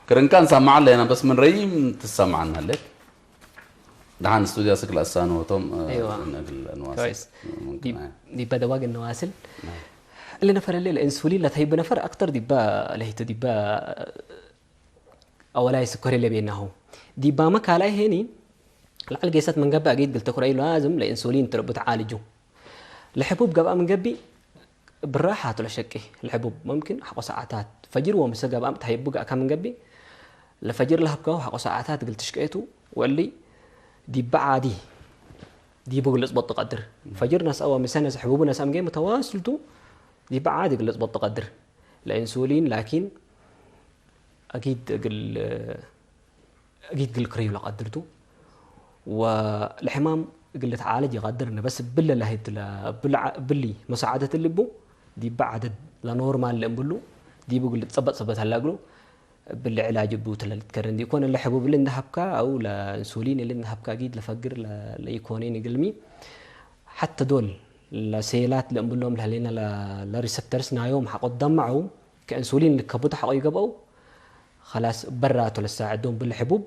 ክርንቃን ሰማዕ ለና በስ ምን ረይም ትሰማዕና ለት። ደሓን ስቱድዮ ስክ ለአሳኑ ቶም፣ እ፣ አይዋ። እግል ንዋስል። ኮይስ። ሙምኪን፣ ዲብ፣ አይ። ዲብ በደዋግ እንዋስል። ናይ። እሊ ነፈር እሊ ለኢንሱሊን ለተህይብ ነፈር አክተር ዲባ ለህይቱ ዲባ አወላይ ስኮር እሊ ቤናሁ። ዲባመ ካልኣይ ሄኒ ለዐል ጌሰት ምን ገብእ አጊድ እግል ትኩረዩ ላዝም ለኢንሱሊን ትርቡ ተዓልጁ። ለሕቡብ ገብአ ምን ገብእ ብራሓቱ ለሸቄ ለሕቡብ፣ ሙምኪን ሐቆ ሰዓታት ፈጅር ወምሰ ገብአም ተሀይቡ ገአካ ምን ገብእ፣ ለፈጅር ለሀብካሁ ሐቆ ሰዓታት እግል ትሽቄቱ፣ ወእሊ ዲበ ዓዲ ዲቡ እግል ልጽበጡ ቀድር። ፈጅር ነስአ ወምሰ ነስአ ሕቡቡ ነስአ ምን ገብእ ሙተዋስል ቱ፣ ዲበ ዓዲ እግል ልጽበጡ ቀድር። ለኢንሱሊን ላኪን አጊድ እግል፣ አጊድ እግል ክረዩ ለቀድር ቱ። ወለሕማም እግል ልትዓለጅ ይቀድር፣ በስ እብለ ለህይት ለ-፣ እብለ ዐ-፣ እብሊ መሳዓደት እሊ እቡ፣ ዲበ ዐደድ ለኖርማል ለእምብሉ፣ ዲቡ እግል ልትጸበጥ ሰበት ሀላ እግሉ፣ እብሊ ዕላጅ እቡ ትለ ልትከረን ዲኮን፣ እለ ሕቡብ እሊ እንደ ሀብካ አው ለኢንሱሊን እሊ እንደ ሀብካ አጊድ ለፈግር ለ-፣ ለኢኮኔን እግልሚ፣ ሐተ ዶል ለሴላት ለእምብሎም ለህሌነ ለ-፣ ለሪሰፕተርስ ናዮም ሐቆ ደመዐው፣ ከኢንሱሊን ልከቡተ ሐቆ ይገብአው፣ ኸላስ በራቱ ለሳዕዶም ብለ ሕቡብ፣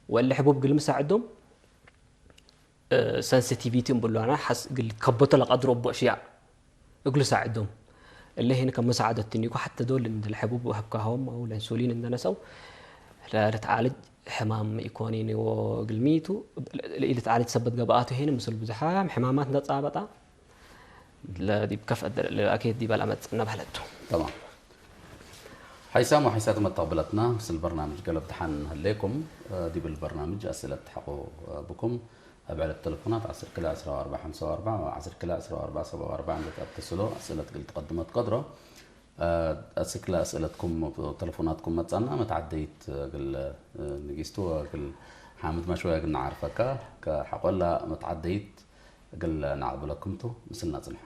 ወእለ ሕቡብ እግልሚ ሳዕዶም፣ እ፣ ሰንሲቲቪቲ እምብሉ አና ሐስ እግል ልትከበቶ ለቀድሮ እቡ አሽያእ እግሉ ሳዕዶም። እለ ሄን ከመሳዕደት ትኒኩ ሐተ ዶል እንደ ለሕቡብ ሀብካሆም አው ለኢንሱሊን እንደ ነሰው ለልትዓለጅ ሕማም ኢኮኒን ወእግልሚቱ ለኢልትዓለጅ ሰበት ገብአቱ ሄን ምስል ብዙሓም ሕማማት እንደ ጻበጣ ለዲብ ከፍ አደ-፣ ለአኬት ዲበ ለአመጽእነ በህለቱ። ተማም። ሓይሳም ወሓይሳት መተቅብለትና፣ ምስል በርናምጅ ገለብ ደሓን ህሌኩም። ዲብ እሊ በርናምጅ አስእለት ተሐቆ ብኩም። እብ ዕለት ተለፎናት ዐስር ክልኤ ዐስራ ወአርበዕ ሐምሳ ወአርበዕ ወዐስር ክልኤ ዐስራ ወአርበዕ ሰብዓ ወአርበዕ እንዴ ተአተስሎ አስእለት እግል ትቀድሞ ትቀድሮ። አስክ ለአስእለትኩም ተለፎናትኩም መጽአና፣ መትዓደይት እግል ንጊስቱ ወእግል ሓምድ ማሽወያ እግል ነዓርፈካ። ከሐቆላ መትዓደይት እግል ነአቅብለኩም ቱ፣ ምስልና ጽንሑ።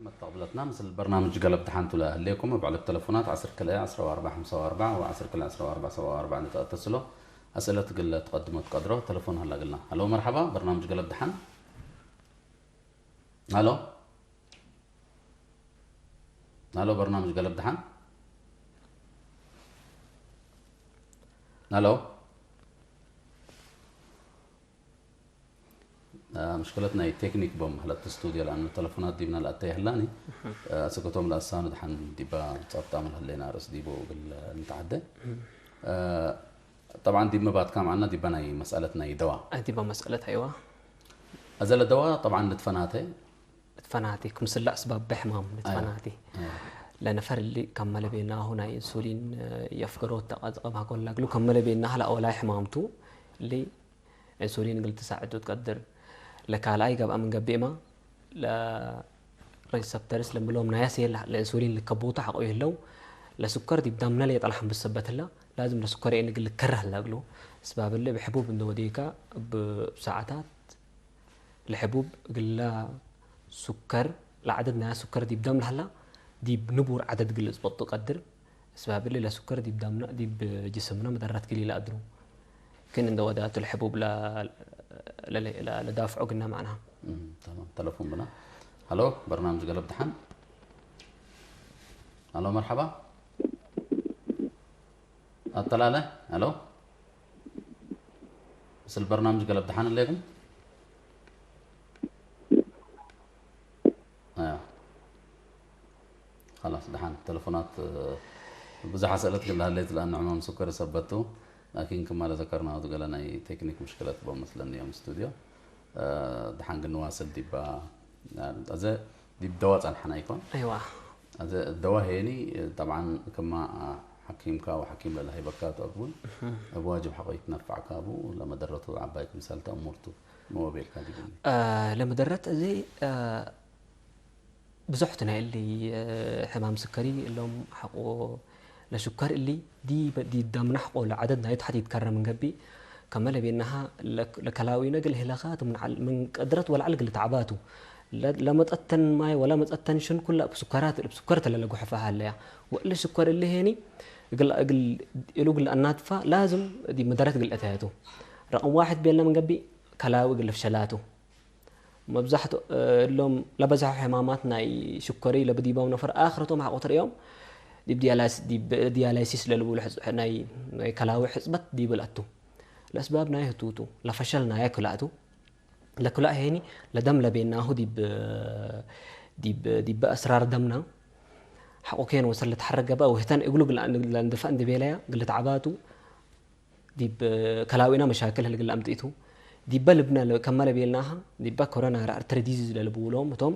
መተቅብለትና ምስል በርናምጅ ገለብ ደሓን ቱ ለህሌኩም። እብ ዕለት ተለፎናት ዐስር ክልኤ ዐስራ ወአርበዕ ሐምሳ ወአርበዕ ወዐስር ክልኤ ዐስራ ወአርበዕ ሰብዓ ወአርበዕ ንትአተስሎ አስእለት እግል ትቀድሞ ትቀድሮ ተለፎን ሀላ እግልና። ሀሎ መርሐባ፣ በርናምጅ ገለብ ደሓን። ሀሎ፣ ሀሎ፣ በርናምጅ ገለብ ደሓን። ሀሎ። አ፣ ምሽክለት ናይ ቴክኒክ ቦም ሀለት ስቱድዮ፣ ለአኑ ተለፎናት ዲብና ለአተይ ሀላኒ፣ አ፣ አስክ ቶም ለአሳኑ ደሓን ዲባ ጸብጣ ምን ሀሌና ርእስ ዲቡ እግል ንትዓደ። አ፣ ጠብዓን ዲብ መባትካም ዐና ዲባ ናይ መስአለት ናይ ደዋ። አ፣ ዲባ መስአለት አይዋ። አዘ ለደዋ ጠብዓን ልትፈናተ። ልትፈናቴ፣ ክምስለ አስባብ ሕማም ልትፈናቴ። አያ። ለነፈር እሊ ከመ ለቤናሁ ናይ ኢንሱሊን የፍገሮት ተቀዝቅብ ሀኮን ለእግሉ ከመ ለቤናህ ለአወላይ ሕማምቱ እሊ ኢንሱሊን እግል ትሳዕዱ ትቀድር። ለካልኣይ ገብአ ምን ገብኤማ ለሬሰፕተርስ ለምሎም ናይ አሴል ለኢንሱሊን ልከቡቱ ሐቆ ይህለው። ለስከር ዲብ ደምነ ለየጠልሐን ብሰበት ህላ ላዝም ለስከር ኤን እግል ልከረህ ለእግሉ። አስባብ እሊ እብ ሕቡብ እንደ ወዴካ እብ ሰዓታት ለሕቡብ እግላ ሱከር፣ ለዐደድ ናይ ሱከር ዲብ ደም ለሀላ፣ ዲብ ንቡር ዐደድ እግል ልጽበጡ ቀድር። አስባብ እሊ ለሱከር ዲብ ደምነ፣ ዲብ ጅስምነ መደረት እግል ኢለአድሩ። ክን እንደ ወዳቱ ለሕቡብ ለ-፣ ለ-፣ ለ-፣ ለዳፍዖ ግና መዕናሃ። እም፣ ተማም። ተለፎን ብና። ሀሎ፣ በርናምጅ ገለብ ደሓን። ሀሎ፣ መርሐባ። አተላለ፣ ሀሎ። ምስል በርናምጅ ገለብ ደሓን እሌኩም? አያ። ኸላስ፣ ደሓን። ተለፎናት፣ እ፣ ብዙሕ አስእለት እግል ለሀሌት ለአኑ ሕማም ሱከር ሰበት ቱ። ላኪን ክማ ለዘከርናሁ ቱ ገሌ ናይ ቴክኒክ ምሽክለት ቦ መስለኒ ዮም ስቱድዮ። እ፣ ደሓን ግን ንዋስል ዲባ፣ እ፣ አዘ ዲብ ደዋ ጸንሐና ኢኮን? አይዋ። አዘ ደዋ ሄኒ፣ ጠብዓን፣ ክማ ሐኪምካ ወሐኪም ለለሀይበካ ቱ አግቡን፣ እህ። እብ ዋጅብ ሐቆ ይትነፈዕካ ቡ፣ ለመደረቱ ዐባይ ክምሰል ተአሙር ቱ፣ ሚ ወቤልካ ዲብኒ? አ፣ ለመደረት እዚ፣ አ፣ ብዙሕ ቱ ናይ እሊ፣ አ፣ ሕማም ስከሪ እሎም ሐቆ ለሽከር እሊ ዲብ፣ ዲብ ደምና ሐቆ ለዐደድ ናዩ ተሐት ይትከረ ምን ገብእ፣ ከመ ለቤናሃ ለክ-፣ ለከላዊነ እግል ህለካቱ ምን ዐል-፣ ምን ቀድረት ወለዐል እግል ተዐባቱ። ለ-፣ ለመጸተን ማይ ወለመጸተን ሽን ኩለ እብ ስከራት፣ እብ ስከር ተ ለለጉሐፈ ሀለያ። ወእሊ ሽከር እሊ ሄኒ እግል፣ እግል፣ እሉ እግል አናድፋ ላዝም ዲብ መደረት እግል አተያቱ። ረቅም ዋሕድ ቤለ ምን ገብእ ከላዊ እግል ፍሸላቱ። መብዛሕቱ፣ እ፣ እሎም ለበዝሐ ሕማማት ናይ ሽኮሪ ለብዲቦም ነፈር አክረቶም ሐቆ ትርእዮም ዲብ ዲያላይስ-፣ ዲብ ዲያላይሲስ ለልቡሉ ሕጽ-፣ ናይ፣ ናይ ከላዊ ሕጽበት ዲብ ለአቱ። ለአስባብ ናይ ህቱቱ፣ ለፈሸል ናየ ክላእቱ። ለክላእ ሄኒ ለደም ለቤናሁ ዲብ፣ ዲብ፣ ዲብ አስራር ደምና ሐቆ ኬን ወሰል ልትሐረክ ገብአ ወህተን እግሉ ግል ለእንድፈ እንዴ ቤለያ ግል ተዐባቱ። ዲብ ከላዊና መሻክል ህልግል አምጥኢቱ። ዲበ ልብነ ለ-፣ ከመ ለቤልናሃ፣ ዲበ ኮሮና አርተሪ ዲዚዝ ለልብውሎም ህቶም፣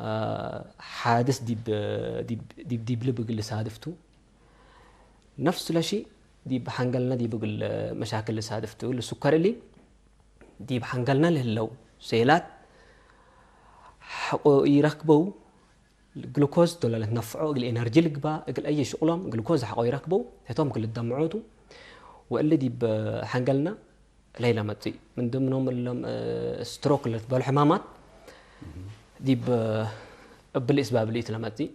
አ፣ ሓድስ ዲብ፣ ዲብ፣ ዲብ፣ ዲብ ልብ እግል ልሳድፍቱ። ነፍሱ ለሺ ዲብ ሐንገልነ ዲብ እግል መሻክል ልሳድፍቱ። ልሱከር እሊ ዲብ ሐንገልነ ለህለው ሴላት ሐቆ ኢረክበው። ግሉኮዝ ዶለ ለትነፍዖ እግል ኤነርጂ ልግባእ፣ እግል አየ ሽቅሎም ግሉኮዝ ሐቆ ኢረክበው፣ ህቶም እግል ልደምዖቱ። ወእሊ ዲብ ሐንገልነ ለይለመጽእ። ምን ድምኖም እሎም፣ እ፣ ስትሮክ ለትበሉ ሕማማት ዲብ፣ እብል እስባብ እሊ ለመጽእ።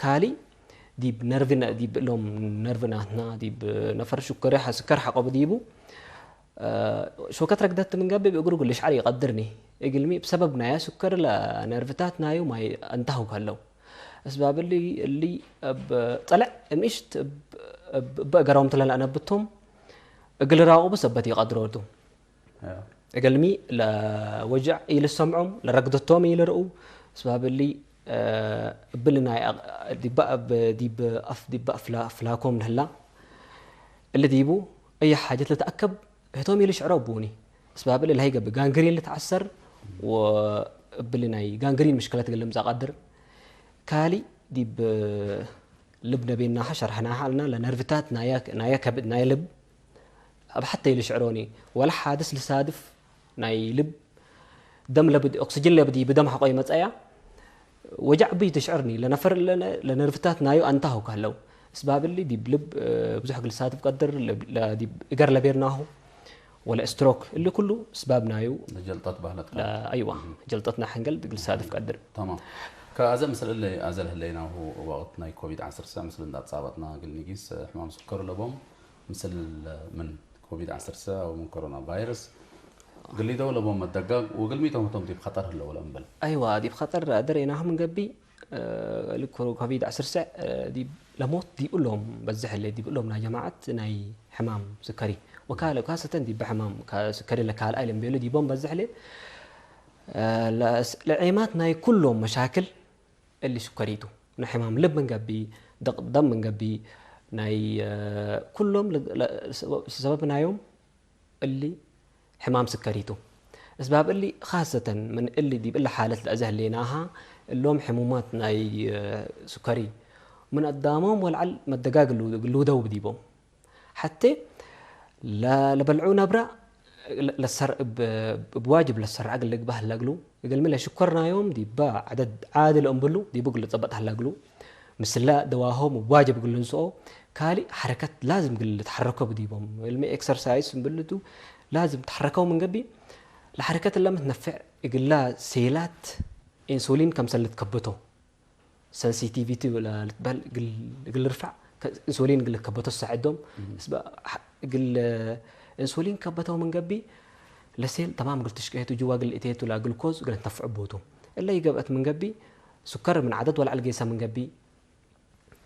ካሊ ዲብ ነርቭና፣ ዲብ እሎም ነርቭናትና፣ ዲብ ነፈር ሽከሪ ሐ-፣ ስከር ሐቆ ብዲቡ፣ እ፣ ሾከት ረግደት ምን ገብእ እግሩ እግል ልሽዐር ኢቀድርኒ። እግልሚ እብ ሰበብ ናያ ስከር ለነርቭታት ናዩ ማይ አንተሁ ከለው። እስባብ እሊ፣ እሊ እብ ጠለዕ እምእሽት እብ፣ እብ፣ እብ እገሮም ትለ ለአነብቶም እግል ራቁቡ ሰበት ኢቀድሮቱ። አዎ። እግልሚ ለወጅዕ ኢልሰምዖም፣ ለረግደቶም ኢልርኡ። እስባብ እሊ፣ እ፣ እብል ናይ አቅ-፣ ዲበ እብ፣ ዲብ አፍ-፣ ዲበ አፍላ-፣ አፍላኮም ለህላ። እሊ ዲቡ አየ ሓጀት ልትአከብ ህቶም ኢልሽዕሮ ቡኒ። እስባብ እሊ ለሀይ ገብእ ጋንግሪን ልትዐሰር ወእብል ናይ ጋንግሪን ምሽክለት እግል ልምጸእ ቀድር። ካሊ ዲብ ልብ ነቤናሀ ሸርሐናሀ አልና፣ ለነርቭታት ናየ፣ ናየ ከብድ፣ ናየ ልብ እብ ሐተ ኢልሽዕሮኒ፣ ወለ ሓድስ ልሳድፍ ናይ ልብ ደም ለብድ-፣ ኦክስጅን ለብዲ ብደም ሐቆ ይመጸያ፣ ወጀዕ ብይ ትሽዕርኒ፣ ለነፈር ለነ-፣ ለነርቭታት ናዩ አንታሁ ከህለው። እስባብ እሊ ዲብ ልብ፣ እ፣ ብዙሕ እግል ሳትፍ ቀድር፣ ለ-፣ ለ-፣ ዲብ እገር ለቤርናሁ፣ ወለ ስትሮክ፣ እሊ ኩሉ እስባብ ናዩ። ለጀልጠት ባህለት ለ-፣ ቃል። አይዋ፣ ጀልጠትና ሐንገል እግል ሳትፍ ቀድር። ተማም። ከአዘ ምስል እለ አዘ ለህለይናሁ ወቅት ናይ ኮቪድ ዐሰርተ ተሰዕ ምስል እንዳ ተጻበጥና እግል ንጊስ፣ ሕማም ስከር ለቦም ምስል ምን ኮቪድ ዐሰርተ ተሰዕ አው ምን ኮሮና ቫይረስ ግል ኢደው ለቦም መደጋግ ወግል ሚቶም ህቶም ዲብ ኸጠር ህለው ለእምብል። አይዋ፣ ዲብ ኸጠር አደሬናሁ ምን ገብእ፣ እ፣ እሊ ኮ-፣ ኮቪድ ዐሰርተ ተሰዕ፣ እ፣ ዲብ ለሞት ዲብ እሎም በዝሕ ህሌ፣ ዲብ እሎም ናይ ጀማዐት ናይ ሕማም ስከሪ ወካለ፣ ካሰተን ዲብ ሕማም ከ-፣ ስከሪ ለካልኣይ ለምቤሉ ዲቦም በዝሕ ህሌ፣ እ፣ ለስ-፣ ለዔማት ናይ ኩሎም መሻክል እሊ ሽከሪቱ። ናይ ሕማም ልብ ምን ገብእ፣ ደቅ ደም ምን ገብእ፣ ናይ፣ እ፣ ኩሎም ለ-፣ ለ-፣ ሰበብ፣ ሰበብ ናዮም እሊ ሕማም ስከሪቱ። እስባብ እሊ፣ ካሰተን ምን እሊ ዲብ እሊ ሓለት ለአዘ ህሌናሃ፣ እሎም ሕሙማት ናይ፣ እ፣ ስከሪ ምን አዳሞም ወለዐል መደጋግ ሉ-፣ ልውደው ብዲቦም። ሐቴ ለ-፣ ለበልዑ ነብረ ለ-፣ ለሰር-፣ እብ፣ እብ ዋጅብ ለሰረዐ እግል ልግበእ ህለ እግሉ፣ እግልሚ ለሽኮር ናዮም ዲበ ዐደድ ዓዲ ለእምብሉ ዲቡ እግል ልጸበጥ ህለ እግሉ፣ ምስለ ደዋሆም እብ ዋጅብ እግል ልንስኦ፣ ካልእ ሐረከት ላዝም እግል ልትሐረኮ ብዲቦም። እልሚ ኤክሰርሳይዝ እምብልቱ ላዝም ተሐረከው ምን ገብእ፣ ለሐረከት እለ ምትነፍዕ እግላ ሴላት ኢንሱሊን ከምሰል ልትከብቶ። ሰንሲቲቪቲ ለልትበህል እግል፣ እግል ልርፈዕ፣ ከ-፣ ኢንሱሊን እግል ልከበቶ ሰዕዶም። እም። እስበ-፣ ሐ-፣ እግል ኢንሱሊን ከበተው ምን ገብእ፣ ለሴል ተማም እግል ትሽቀየቱ፣ ጅዋ እግል እቴቱ ለግሉኮዝ እግል ንተፍዑ ቦቱ። እለ ይገብአት ምን ገብእ፣ ሱከር ምን ዐደድ ወለዐል ጌሰ ምን ገብእ፣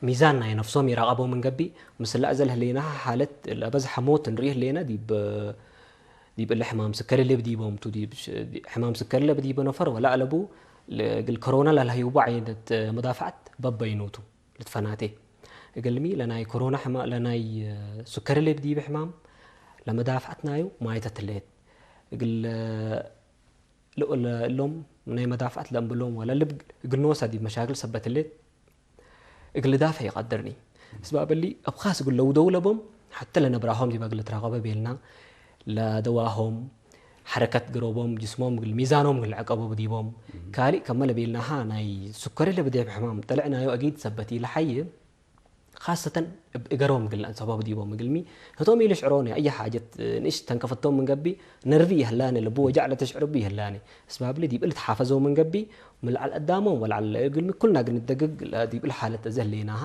ሚዛን ናይ ነፍሶም ይራቀበው ምን ገብእ፣ ምስለ አዘ ለህሌናሃ ሓለት ለበዝሐ ሞት እንርኢ ህሌነ፣ ዲብ ዲብ እለ ሕማም ስከሪ ለብዲቦም ቱ፣ ዲብ ሽ-፣ ዲ-፣ ሕማም ስከሪ ለብዲቦ ነፈር ወለ አለቡ፣ ለ-፣ እግል ኮሮና ለልሀይቦ ዐይነት መዳፍዐት በበይኑ ቱ ልትፈናቴ። እግልሚ ለናይ ኮሮና ሕማ-፣ ለናይ ስከሪ ለብዲቦ ሕማም ለመዳፍዐት ናዩ ማይተት ህሌት። እግል ለ-፣ ለ-፣ እሎም ናይ መዳፍዐት ለእምብሎም ወለ ልብ እግል ኖሳ ዲብ መሻክል ሰበት ህሌት። እግል ልዳፈዕ ኢቀድርኒ። እስባብ እሊ፣ እብ ካስ እግል ለውደው ለቦም፣ ሐተ ለነብራሆም ዲበ እግል ልትራቀበ ቤልና፣ ለደዋሆም፣ ሐረከት ገሮቦም፣ ጅስሞም እግል ሚዛኖም እግል ልዕቀቦ ብዲቦም። እም። ካልእ ከመ ለቤልናሃ ናይ ሱከሪ ለብዴ ሕማም ጠልዕ ናዩ አጊድ ሰበት ኢለሐይብ፣ ካሰተን እብ እገሮም እግል ለአንሰቦ ዲቦም እግልሚ፣ ህቶም ኢልሽዕሮኒ፣ አየ ሓጀት ንእሽ ተንከፈቶም ምን ገብእ፣ ነርቪ ይህላኒ፣ ልቡ ወጃዕ ለተሽዕር እቡ ይህላኒ። እስባብሊ ዲብ እሊ ተሓፈዘው ምን ገብእ፣ ምን ለዐል አዳሞም ወለዐል እግልሚ ኩልና እግል ንደግግ ዲብ እሊ ሓለት አዜ ህሌናሃ።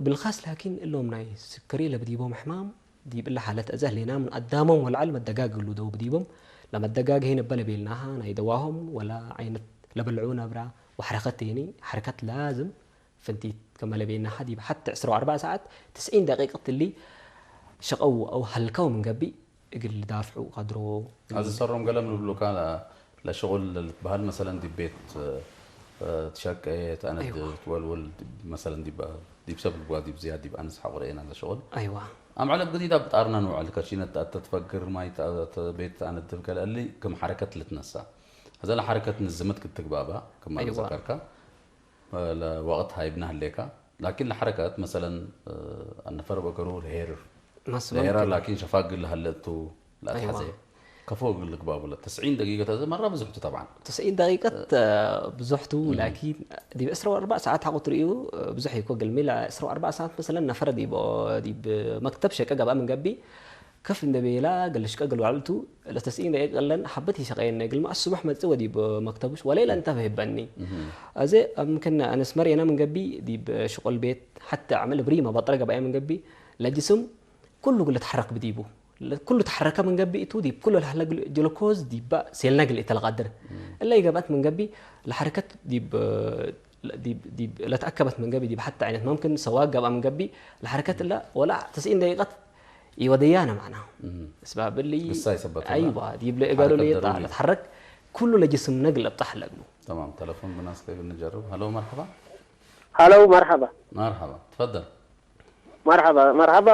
ብልካስ ላኪን እሎም ናይ ስከሪ ለብዲቦም ሕማም፣ ዲብ እለ ሓለት አዜ ህሌና ምን አዳሞም ወለዐል መደጋግ እሉ ደው ብዲቦም። ለመደጋግ ሄን እበ ለቤልናሃ ናይ ደዋሆም ወላ ዓይነት ለበልዑ ነብራ ወሐረከት ቴኒ፣ ሐረከት ላዝም ፍንቲት ከመ ለቤልናሃ ዲብ ሐቴ ዕስራ ወአርበዕ ሰዓት ትስዒን ደቂቀት እሊ ሸቀው አው ሀልከው ምን ገብእ እግል ልዳፍዑ ቀድሮ። አዚ ሰሮም ገለም ልብሉካ ለ-፣ ለሽቁል ልትበሀል መሰለን ዲብ ቤት፣ እ፣ ትሸቄ፣ ተአነድብ፣ አይዋ። ትወልውል፣ ዲብ መሰለን ዲብ፣ ዲብ ሰብ ልብዋ ዲብ ዝያድ ዲብ አንስ ሐቆ ረኤና ለሽቁል። አይዋ። አምዕል እብ ግዲድ አብ ጣርና ንውዕል፣ ከሺነት ተአተ ትፈግር፣ ማይ ተአተ ቤት ተአነድብ፣ ከለ እሊ ክም ሐረከት ልትነሳ። አዘ ለሐረከት ንዝመት ክትግባባ፣ ክም አይዋ። ዘከርካ፣ ለወቅት ሃይብና ህሌካ። ላኪን ለሐረከት መሰለን፣ እ፣ አነፈር በገሩ ለሄር ማስበም ለሄራ ከ- ላኪን ሸፋግ ለሀለ እቱ ለአትሐዜ። አይዋ። ከፎ እግል ልግባቡ ለ ተስዒን ደቂቀት አዘ መራ ብዙሕ ቱ ጠብዓን። ተስዒን ደቂቀት፣ እ፣ ብዙሕ ቱ፣ እም። ላኪን ዲብ ዕስራ ወአርበዕ ሰዓት ሐቆ ትርእዩ፣ እ፣ ብዙሕ ኢኮ። እግልሚ ለዕስራ ወአርበዕ ሰዓት መሰለን ነፈረ ዲብ፣ ዲብ መክተብ ሸቀ ገብአ ምን ገብእ፣ ከፍ እንደ ቤላ እግል ልሽቀ እግል ወዐል ቱ፣ ለተስዒን ደቂቀት እለን ሐበት ኢሸቀየነ። እግልሚ አስቡሕ መጽእ ወዲብ መክተቡ ወሌለ እንተ ፈህበኒ። እም። አዜ አምክን አነስመር የና ምን ገብእ ዲብ ሽቁል ቤት ሐቴ አምዕል ብሪመ በጥረ ገብአየ ምን ገብእ ለጅስም ኩሉ እግል ልትሐረክ ብዲቡ። ኩሉ ተሐረከ ምን ገብእ እቱ፣ ዲብ ኩሉ ለሀለ ግል-፣ ግሉኮዝ ዲበ ሴልነ እግል ኢተለቀድር። እም። እለ ኢገብአት ምን ገብእ ለሐረከት ዲብ፣ ዲብ፣ ዲብ ለተአከበት ምን ገብእ፣ ዲብ ሐተ ዐይነት መምክን ሰዋግ ገብአ ምን ገብእ ለሐረከት እለ ወላ ተስዒን ደቂቀት ኢወደያነ ማዕናሁ። እም። እስባብ እሊ ግሳይ ሰበት እለ። አይዋ፣ ዲብ ለእገሩ ሐረከት ለየጣ ደሩሪ። ለትሐረክ ኩሉ ለጅስምነ እግል እብጣሕ ለእግሉ። ተማም፣ ተለፎን ብናስከ እግል ንጀርብ። ሀሎ፣ መርሐባ። ሀሎ፣ መርሐባ። መርሐባ፣ ትፈደል። መርሐባ፣ መርሐባ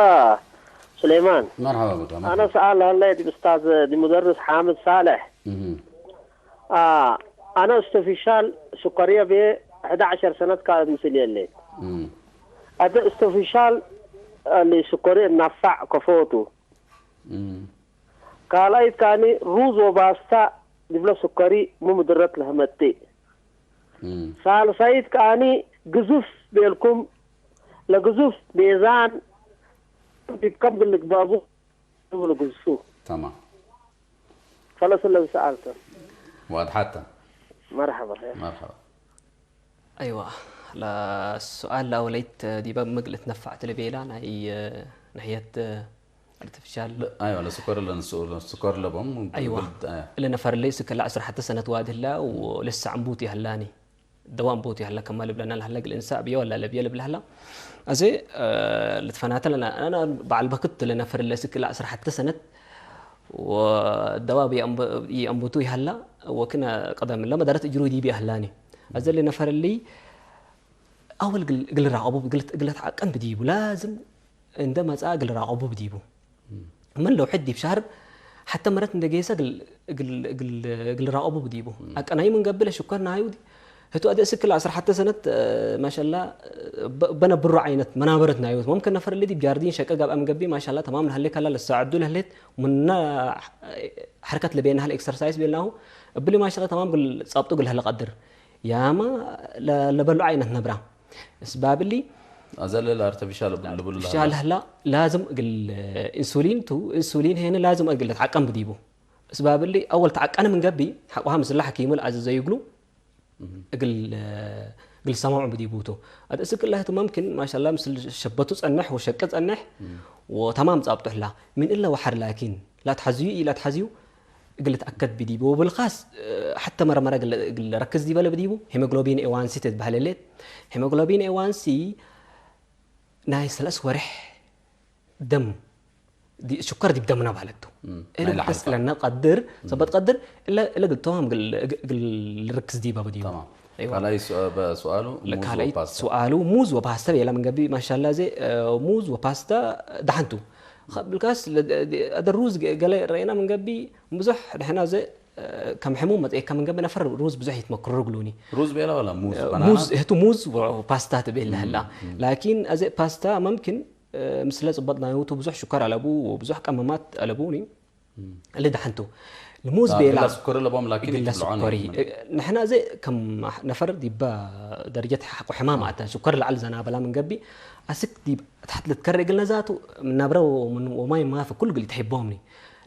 ሱሌማን። መርሐባ ብካ፣ መርሐባ። አነ ሰኣል ሀለ ዲብ እስታዝ፣ ዲብ ሙደርስ ሓምድ ሳልሕ። እህ። አ፣ አነ እስተፊሻል ሱከርየ ቤ ሕድ ዐሸር ሰነት ካልድ ምስል የሌ። እህ። አደ እስተፊሻል እሊ ሱከሪ እናፋዕ ከፎቱ። እህ። ካልኣይት ካኒ ሩዝ ወባስታ ዲብለ ሱከሪ ሚ ምድረት ለህመቲ። እም። ሳልሳይት ከአኒ ግዙፍ ቤልኩም፣ ለግዙፍ ሜዛን ዲብ ከም ግል ልግባቡ ልግዝፉ። ተማም። ፈለስ ለዝሰአልተ። ወአድሐተ። መርሐባ። መርሐባ። አይዋ፣ ለሱኣል ለአወለይት ዲበ ምግል እትነፈዕት ለቤላ ናይ ነህየት አርቲፊሻል ለ-፣ አይዋ፣ ለስኮር ለንሱ-፣ ለስኮር ለቦም አይዋ። ግልድ፣ አያ። ለነፈር ለይ ስክ ለዐስር ሐተ ሰነት ዋድ ህላ ወለሰ ዕንቡት ይህላኒ። ደዋ ዕንቡት ይህላ ከማ ልብለና ለህላ እግል እንሳእ ብየ ወላ ለብየ ልብል ህላ። አዜ፣ እ፣ ልትፈናተ ለና፣ አና በዓል በክት ለነፈር ለይ ስክ ለዐስር ሐተ ሰነት ወደዋ ብየ ዕንቡ-፣ ይዕንቡቱ ይህላ ወክነ ቀደም ለመዳረት እጅሩ ዲብ ይህላኒ። አዜ ለነፈር ለይ አወል እግል፣ እግል ራቀቡ፣ እግል፣ እግል ለትዓቀን ብዲቡ ላዝም እንደ መጽአ እግል ራቀቡ ብዲቡ። ምን ለውሕድ ዲብ ሻህር ሐተ መረት እንደ ጌሰ እግል፣ እግል፣ እግል፣ እግል ራቀቡ ብዲቡ። አቀናዩ ምን ገብእ ለሽኮር ናዩ ዲ-፣ ህቱ አደ እስክ ለዐስር ሐተ ሰነት፣ እ፣ ማሻላ፣ እ፣ በ-፣ በነብሮ አይነት መናበረት ናዩ። መምክን ነፈር እሊ ዲብ ጃርዲን ሸቀ ገብአ ምን ገብእ ማሻላ ተማም ለሀሌ ከላ ለሳዕዱ ለህሌት ምነ ሐርከት ለቤናህ ለኤክሰርሳይዝ ቤልናሁ እብሊ ማሻላ ተማም እግል ጻብጡ እግል ህለ ቀድር። ያማ ለ-፣ ለበሉ አይነት ነብራ። እስባብ እሊ አዘለ ለአርተፊሻል ልብል ለሀላ። አርተፊሻል ህላ ላዝም እግል ኢንሱሊን ቱ፣ ኢንሱሊን ሄነ ላዝም እግል ልትዓቀን ብዲቡ። እስባብ እሊ አወል ተዓቀነ ምን ገብእ፣ ሐቆሃ ምስለ ሐኪሙ ለአዘዘዩ እግሉ፣ እግል፣ እግል ሰማዑ ብዲቡ ቱ። አድ እስክ እላህቱ መምክን፣ ማሻላ፣ ምስል ሸበቱ ጸንሕ ወሸቂ ጸንሕ ወተማም ጻብጡ ህላ። ምን እለ ወሐር ላኪን፣ ላትሐዝዩ ኢላትሐዝዩ፣ እግል ልትአከድ ብዲቡ። ወብልካስ፣ እ፣ ሐተ መረ መረ እግል፣ እግል ረክዝ ዲበ ለብዲቡ፣ ሄሞግሎቢን ኤ ዋን ሲ ትትበሀል ህሌት። ሄሞግሎቢን ኤ ዋን ሲ ናይ ሰለስ ወሬሕ ደም፣ ዲ-፣ ሽኮር ዲብ ደምና ባለቱ። እም፣ እሉ ናይ ለሐልፋ። ክስለነ ቀድር፣ እም። ሰበት ቀድር፣ እለ፣ እለ እግል ተማም እግል፣ እግ-፣ እግል ልርክዝ ዲበ ብዲቡ። ተማም። አይዋ። ካልኣይ ሱ-፣ በ-፣ ሱኣሉ ሙዝ ለካልኣይ ወፓስታ። ሱኣሉ ሙዝ ወፓስታ ቤላ ምን ገብእ፣ ማሻላ፣ ዘ፣ እ፣ ሙዝ ወፓስታ ደሐንቱ። ኸ-፣ ብልካስ ለ-፣ ደ-፣ ደ-፣ አደ ሩዝ ገ-፣ ገለ ረኤና ምን ገብእ፣ ብዙሕ ደሐና ዘ፣ እ፣ ከም ሕሙም መጽኤካ ምን ገብእ፣ ነፈር ሩዝ ብዙሕ ይትመክሩ እግሉኒ። ሩዝ ቤላ ወላ ሙዝ? እ፣ ባናና? ሙዝ፣ ህቱ ሙዝ ወፓስታ ትቤል ለህላ። እም፣ እም። ላኪን አዘ ፓስታ መምክን፣ እ፣ ምስለ ጽበጥ ናይቱ ብዙሕ ሽኮር አለቡ ወብዙሕ ቀመማት አለቡኒ። እሊ ደሐንቱ። ንሙዝ ላ-፣ ቤላ። እግላ ስኮሪ ለቦም ላኪን እግላ ይትብልዖን ስኮሪ። እዩ። ንሕና እዜ ከም ነፈር ዲበ ደረጀት ሐቆ ሕማም አዎ። አተ፣ ስኮር ለዐል ዘናበላ ምን ገብእ፣ አስክ ዲብ ተሐት ልትከሬ እግልነ ዛቱ፣ ምን ነብረ ወምን ወማይ ማፊ ኩሉ እግል ኢተሕቦምኒ።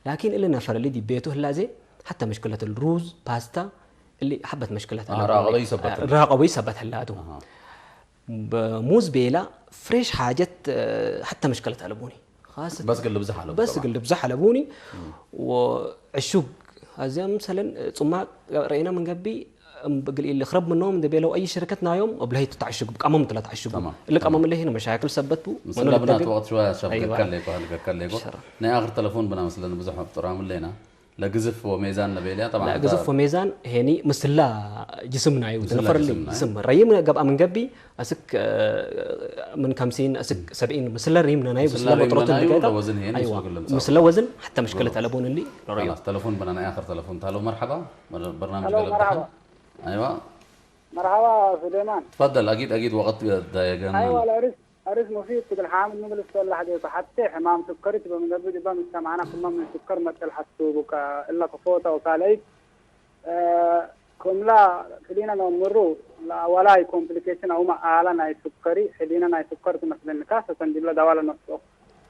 ላኪን እሊ ነፈር እሊ ዲብ ቤቱ ህላ እዜ፣ ሐተ መሽክለት እሊ ሩዝ፣ ፓስታ፣ እሊ ሐበት መሽክለት አዎ፣ አለቦኒ። ራቀበ ይሰበት። ራቀበ ይሰበት ህላቱ። አሃ። በሙዝ ቤላ ፍሬሽ ሓጀት፣ እ፣ ሐተ መሽከለት አለቡኒ። ኻሰት በስ እግል ልብዝሕ አለቡ በስ ጠብዓን። እግል ልብዝሕ አለቡኒ። እም። ወዕሹግ፣ አዚያ ምሰለን፣ እ፣ ጹማቅ ረኤና ምን ገብእ፣ እም፣ እግል ኢልክረብ ምኖም እንደ ቤለው አይ ሽርከት ናዮም፣ እብ ለሀይ ትተዐሽጉ፣ ብቀመም ትላ ተዐሽጉ። ተማም፣ እሊ ቀመም ተማም። እለ ህነ መሻክል ሰበት ቡ፣ ምስለ መኖ ብናት ልደግም? ወቅት ሽወያ ሸብ አይዋ። ገከሌኮ፣ ሀል ገከሌኮ። ሸራ። ናይ አክር ተለፎን ብና መስለን ብዙሕ ጥራም ሌና። ለግዝፍ ወሜዛን ለቤልያ፣ ጠብዓን፣ ለግዝፍ ወሜዛን ሄኒ ምስላ ጅስም ናዩ፣ ምስላ ትነፈር ሊ ጅስም ናዩ። ጅስም። ረይም ገብአ ምን ገቢ፣ አስክ፣ እ፣ ምን ከምሲን፣ አስክ ሰብዒን፣ ምስለ ሪም ነናዩ፣ ምስላ ምስለ ሪም መጥሮትን ነናዩ፣ ንገጣ። ለወዝን ሄኒ አይዋ። ስወግል ለምጻ። ምስለ ወዝን፣ ሐታ ምሽክለት ብሎ። አለቦን እሊ ረዩ። ኸላስ፣ ተለፎን በናና፣ አክር ተለፎን ታለው። መርሐባ፣ በር-፣ በርናምጅ ሄሎ፣ ገለብ መርሐባ። ደሓን። አይዋ። መርሐባ ሱሌማን። ትፈደል፣ አጊድ፣ አጊድ ወቅት ዳየገና። አይዋ፣ ለእርስ አሪፍ ሙፊድ ትብል ሓምድ ንብል እሰ ለሐዴኮ። ሐቴ ሕማም ስከሪት በምገብእ ዲባ ምጅተማዕና ክመ ምን ስከር መጥል ሐስቡከ እለ ክፎተ ወካልአይት፣ እ፣ ክምላ ክሊነ ነምሩ ለአወላይ ኮምፕሊኬሽን አውመ አለ ናይ ስከሪ ሕዲነ ናይ ስከር ትመስለኒ ካሰተን ዲብለ ደዋ ለነስኦ።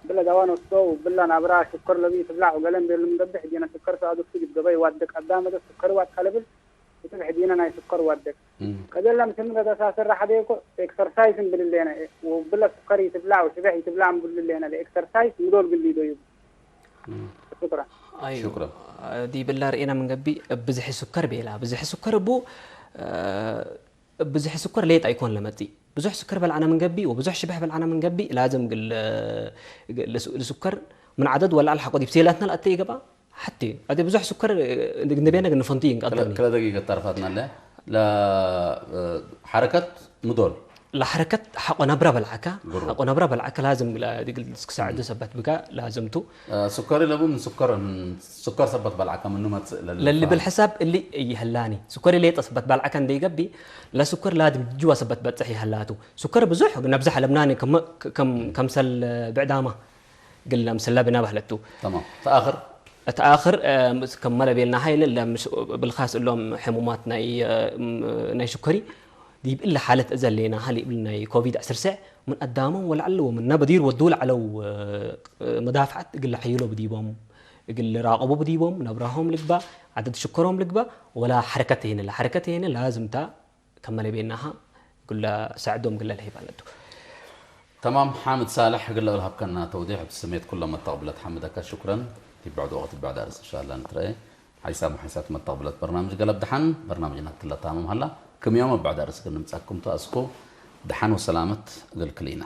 ብለ ደዋ ነስኦ ውብለ ናብራ ሽከር ለብኢ ትብላዕ ወገሌ እንቤሉ ምገብእ ሕዲነ ስከር ሰአዱቱ ዲብ ገበይ ዋድቅ አዳመ ደ ስከሪ ዋድቀ ለብል እትብ ሕዲነ ናይ ስከር ወድቅ። እም። ከዘለ ምስል መተሳስር ሐዴኮ ኤክሰርሳይስ እንብል ሌነ፣ ወብለ ስከር ይትብላዕ ወሽቤሕ ይትብላዕ እንብል ሌነ፣ ለኤክሰርሳይስ ምዶል ግሊዶ ይቡ። እም። ሹክረን። አዩ። ሹክረን። ዲብላ ርኤና ምን ገብእ፣ እብ ብዝሒ ስከር ቤላ። ብዝሒ ስከር እቡ፣ እ፣ እብ ብዝሒ ስከር ሌጠ አይኮን ለመጽእ። ብዙሕ ስከር በልዐነ ምን ገብእ ወብዙሕ ሽቤሕ በልዐነ ምን ገብእ፣ ላዝም እግል፣ እግል፣ ለስከር ምን ዐደድ ወለዐል ሐቆ ዲብ ሴላትና ለአተ ኢገብአ። ሐቴ፣ አዜ ብዙሕ ስከር፣ እ፣ እንዴ ቤነ ግን ፈንቱ ይንቀጥኒ። ክለ ደቂቀት ታርፋትና ለ፣ ለ፣ እ፣ ሐረከት ምዶል። ለሐረከት ሐቆ ነብረ በልዐከ፣ ግሩም። ሐቆ ነብረ በልዐከ ላዝም ለ-፣ ድግል እስክ ሳዕዱ ሰበት ብካ ላዝምቱ። እ፣ ስከሪ ለቡ ምን ስከር፣ ምን ስከር ሰበት በልዐከ ምኑ መጽእ ለልብል ለልብል ፋም። ሕሳብ እሊ እይህላኒ። ስከሪ ሌጠ ሰበት በልዐከ እንዴ ይገብእ፣ ለስከር ላዝም ጅዋ ሰበት በጽሕ ይህላቱ። ስከር ብዙሕ ነብዘሕ ለብናኒ ከም፣ ከም፣ ከምሰል ብዕዳማ። ግለ ምስለ ብነ በህለቱ። ተማም። ተአክር? እት አክር፣ እ፣ ምስ ከመ ለቤልናሀ እለ ለምሽ-፣ ብልካስ እሎም ሕሙማት ናይ፣ እ፣ ም-፣ ናይ ሽኮሪ፣ ዲብ እለ ሓለት እዘ ሌናሀ ዲብ እሊ ናይ ኮቪድ ዕስር ስዕ ምን አዳሞም ወለዐለ ወምነ በዲር ወዱ ለዐለው፣ እ፣ መዳፍዐት እግል ለሐይሎ ብዲቦም፣ እግል ልራቀቡ ብዲቦም፣ ነብራሆም ልግባእ፣ ዐደድ ሽኮሮም ልግባእ፣ ወላ ሐረከት ሄነ፣ ለሐረከት ሄነ ላዝምታ ከመ ለቤናሀ እግለ ሳዕዶም እግለ ለህይብ አለቱ። ተማም ሓምድ ሳልሕ፣ እግለ ለሀብከና ተውዴሕ እብ ስሜት ኩሎም መተቅብለት ሐምደከ። ሹክረን። ዲብ ብዕድ ወቅት ብዕድ አርስ እንሻአላህ ንትረኤ። ሓይሳም ወሓይሳት መተቅብለት በርናምጅ ገለብ ደሓን። በርናምጅና እትለ ታምም ሀላ። ክም ዮም እብ ብዕድ አርስ እግል ንምጸአኩም ቱ። አስኩ ደሓን ወሰላመት እግል ክልኢነ።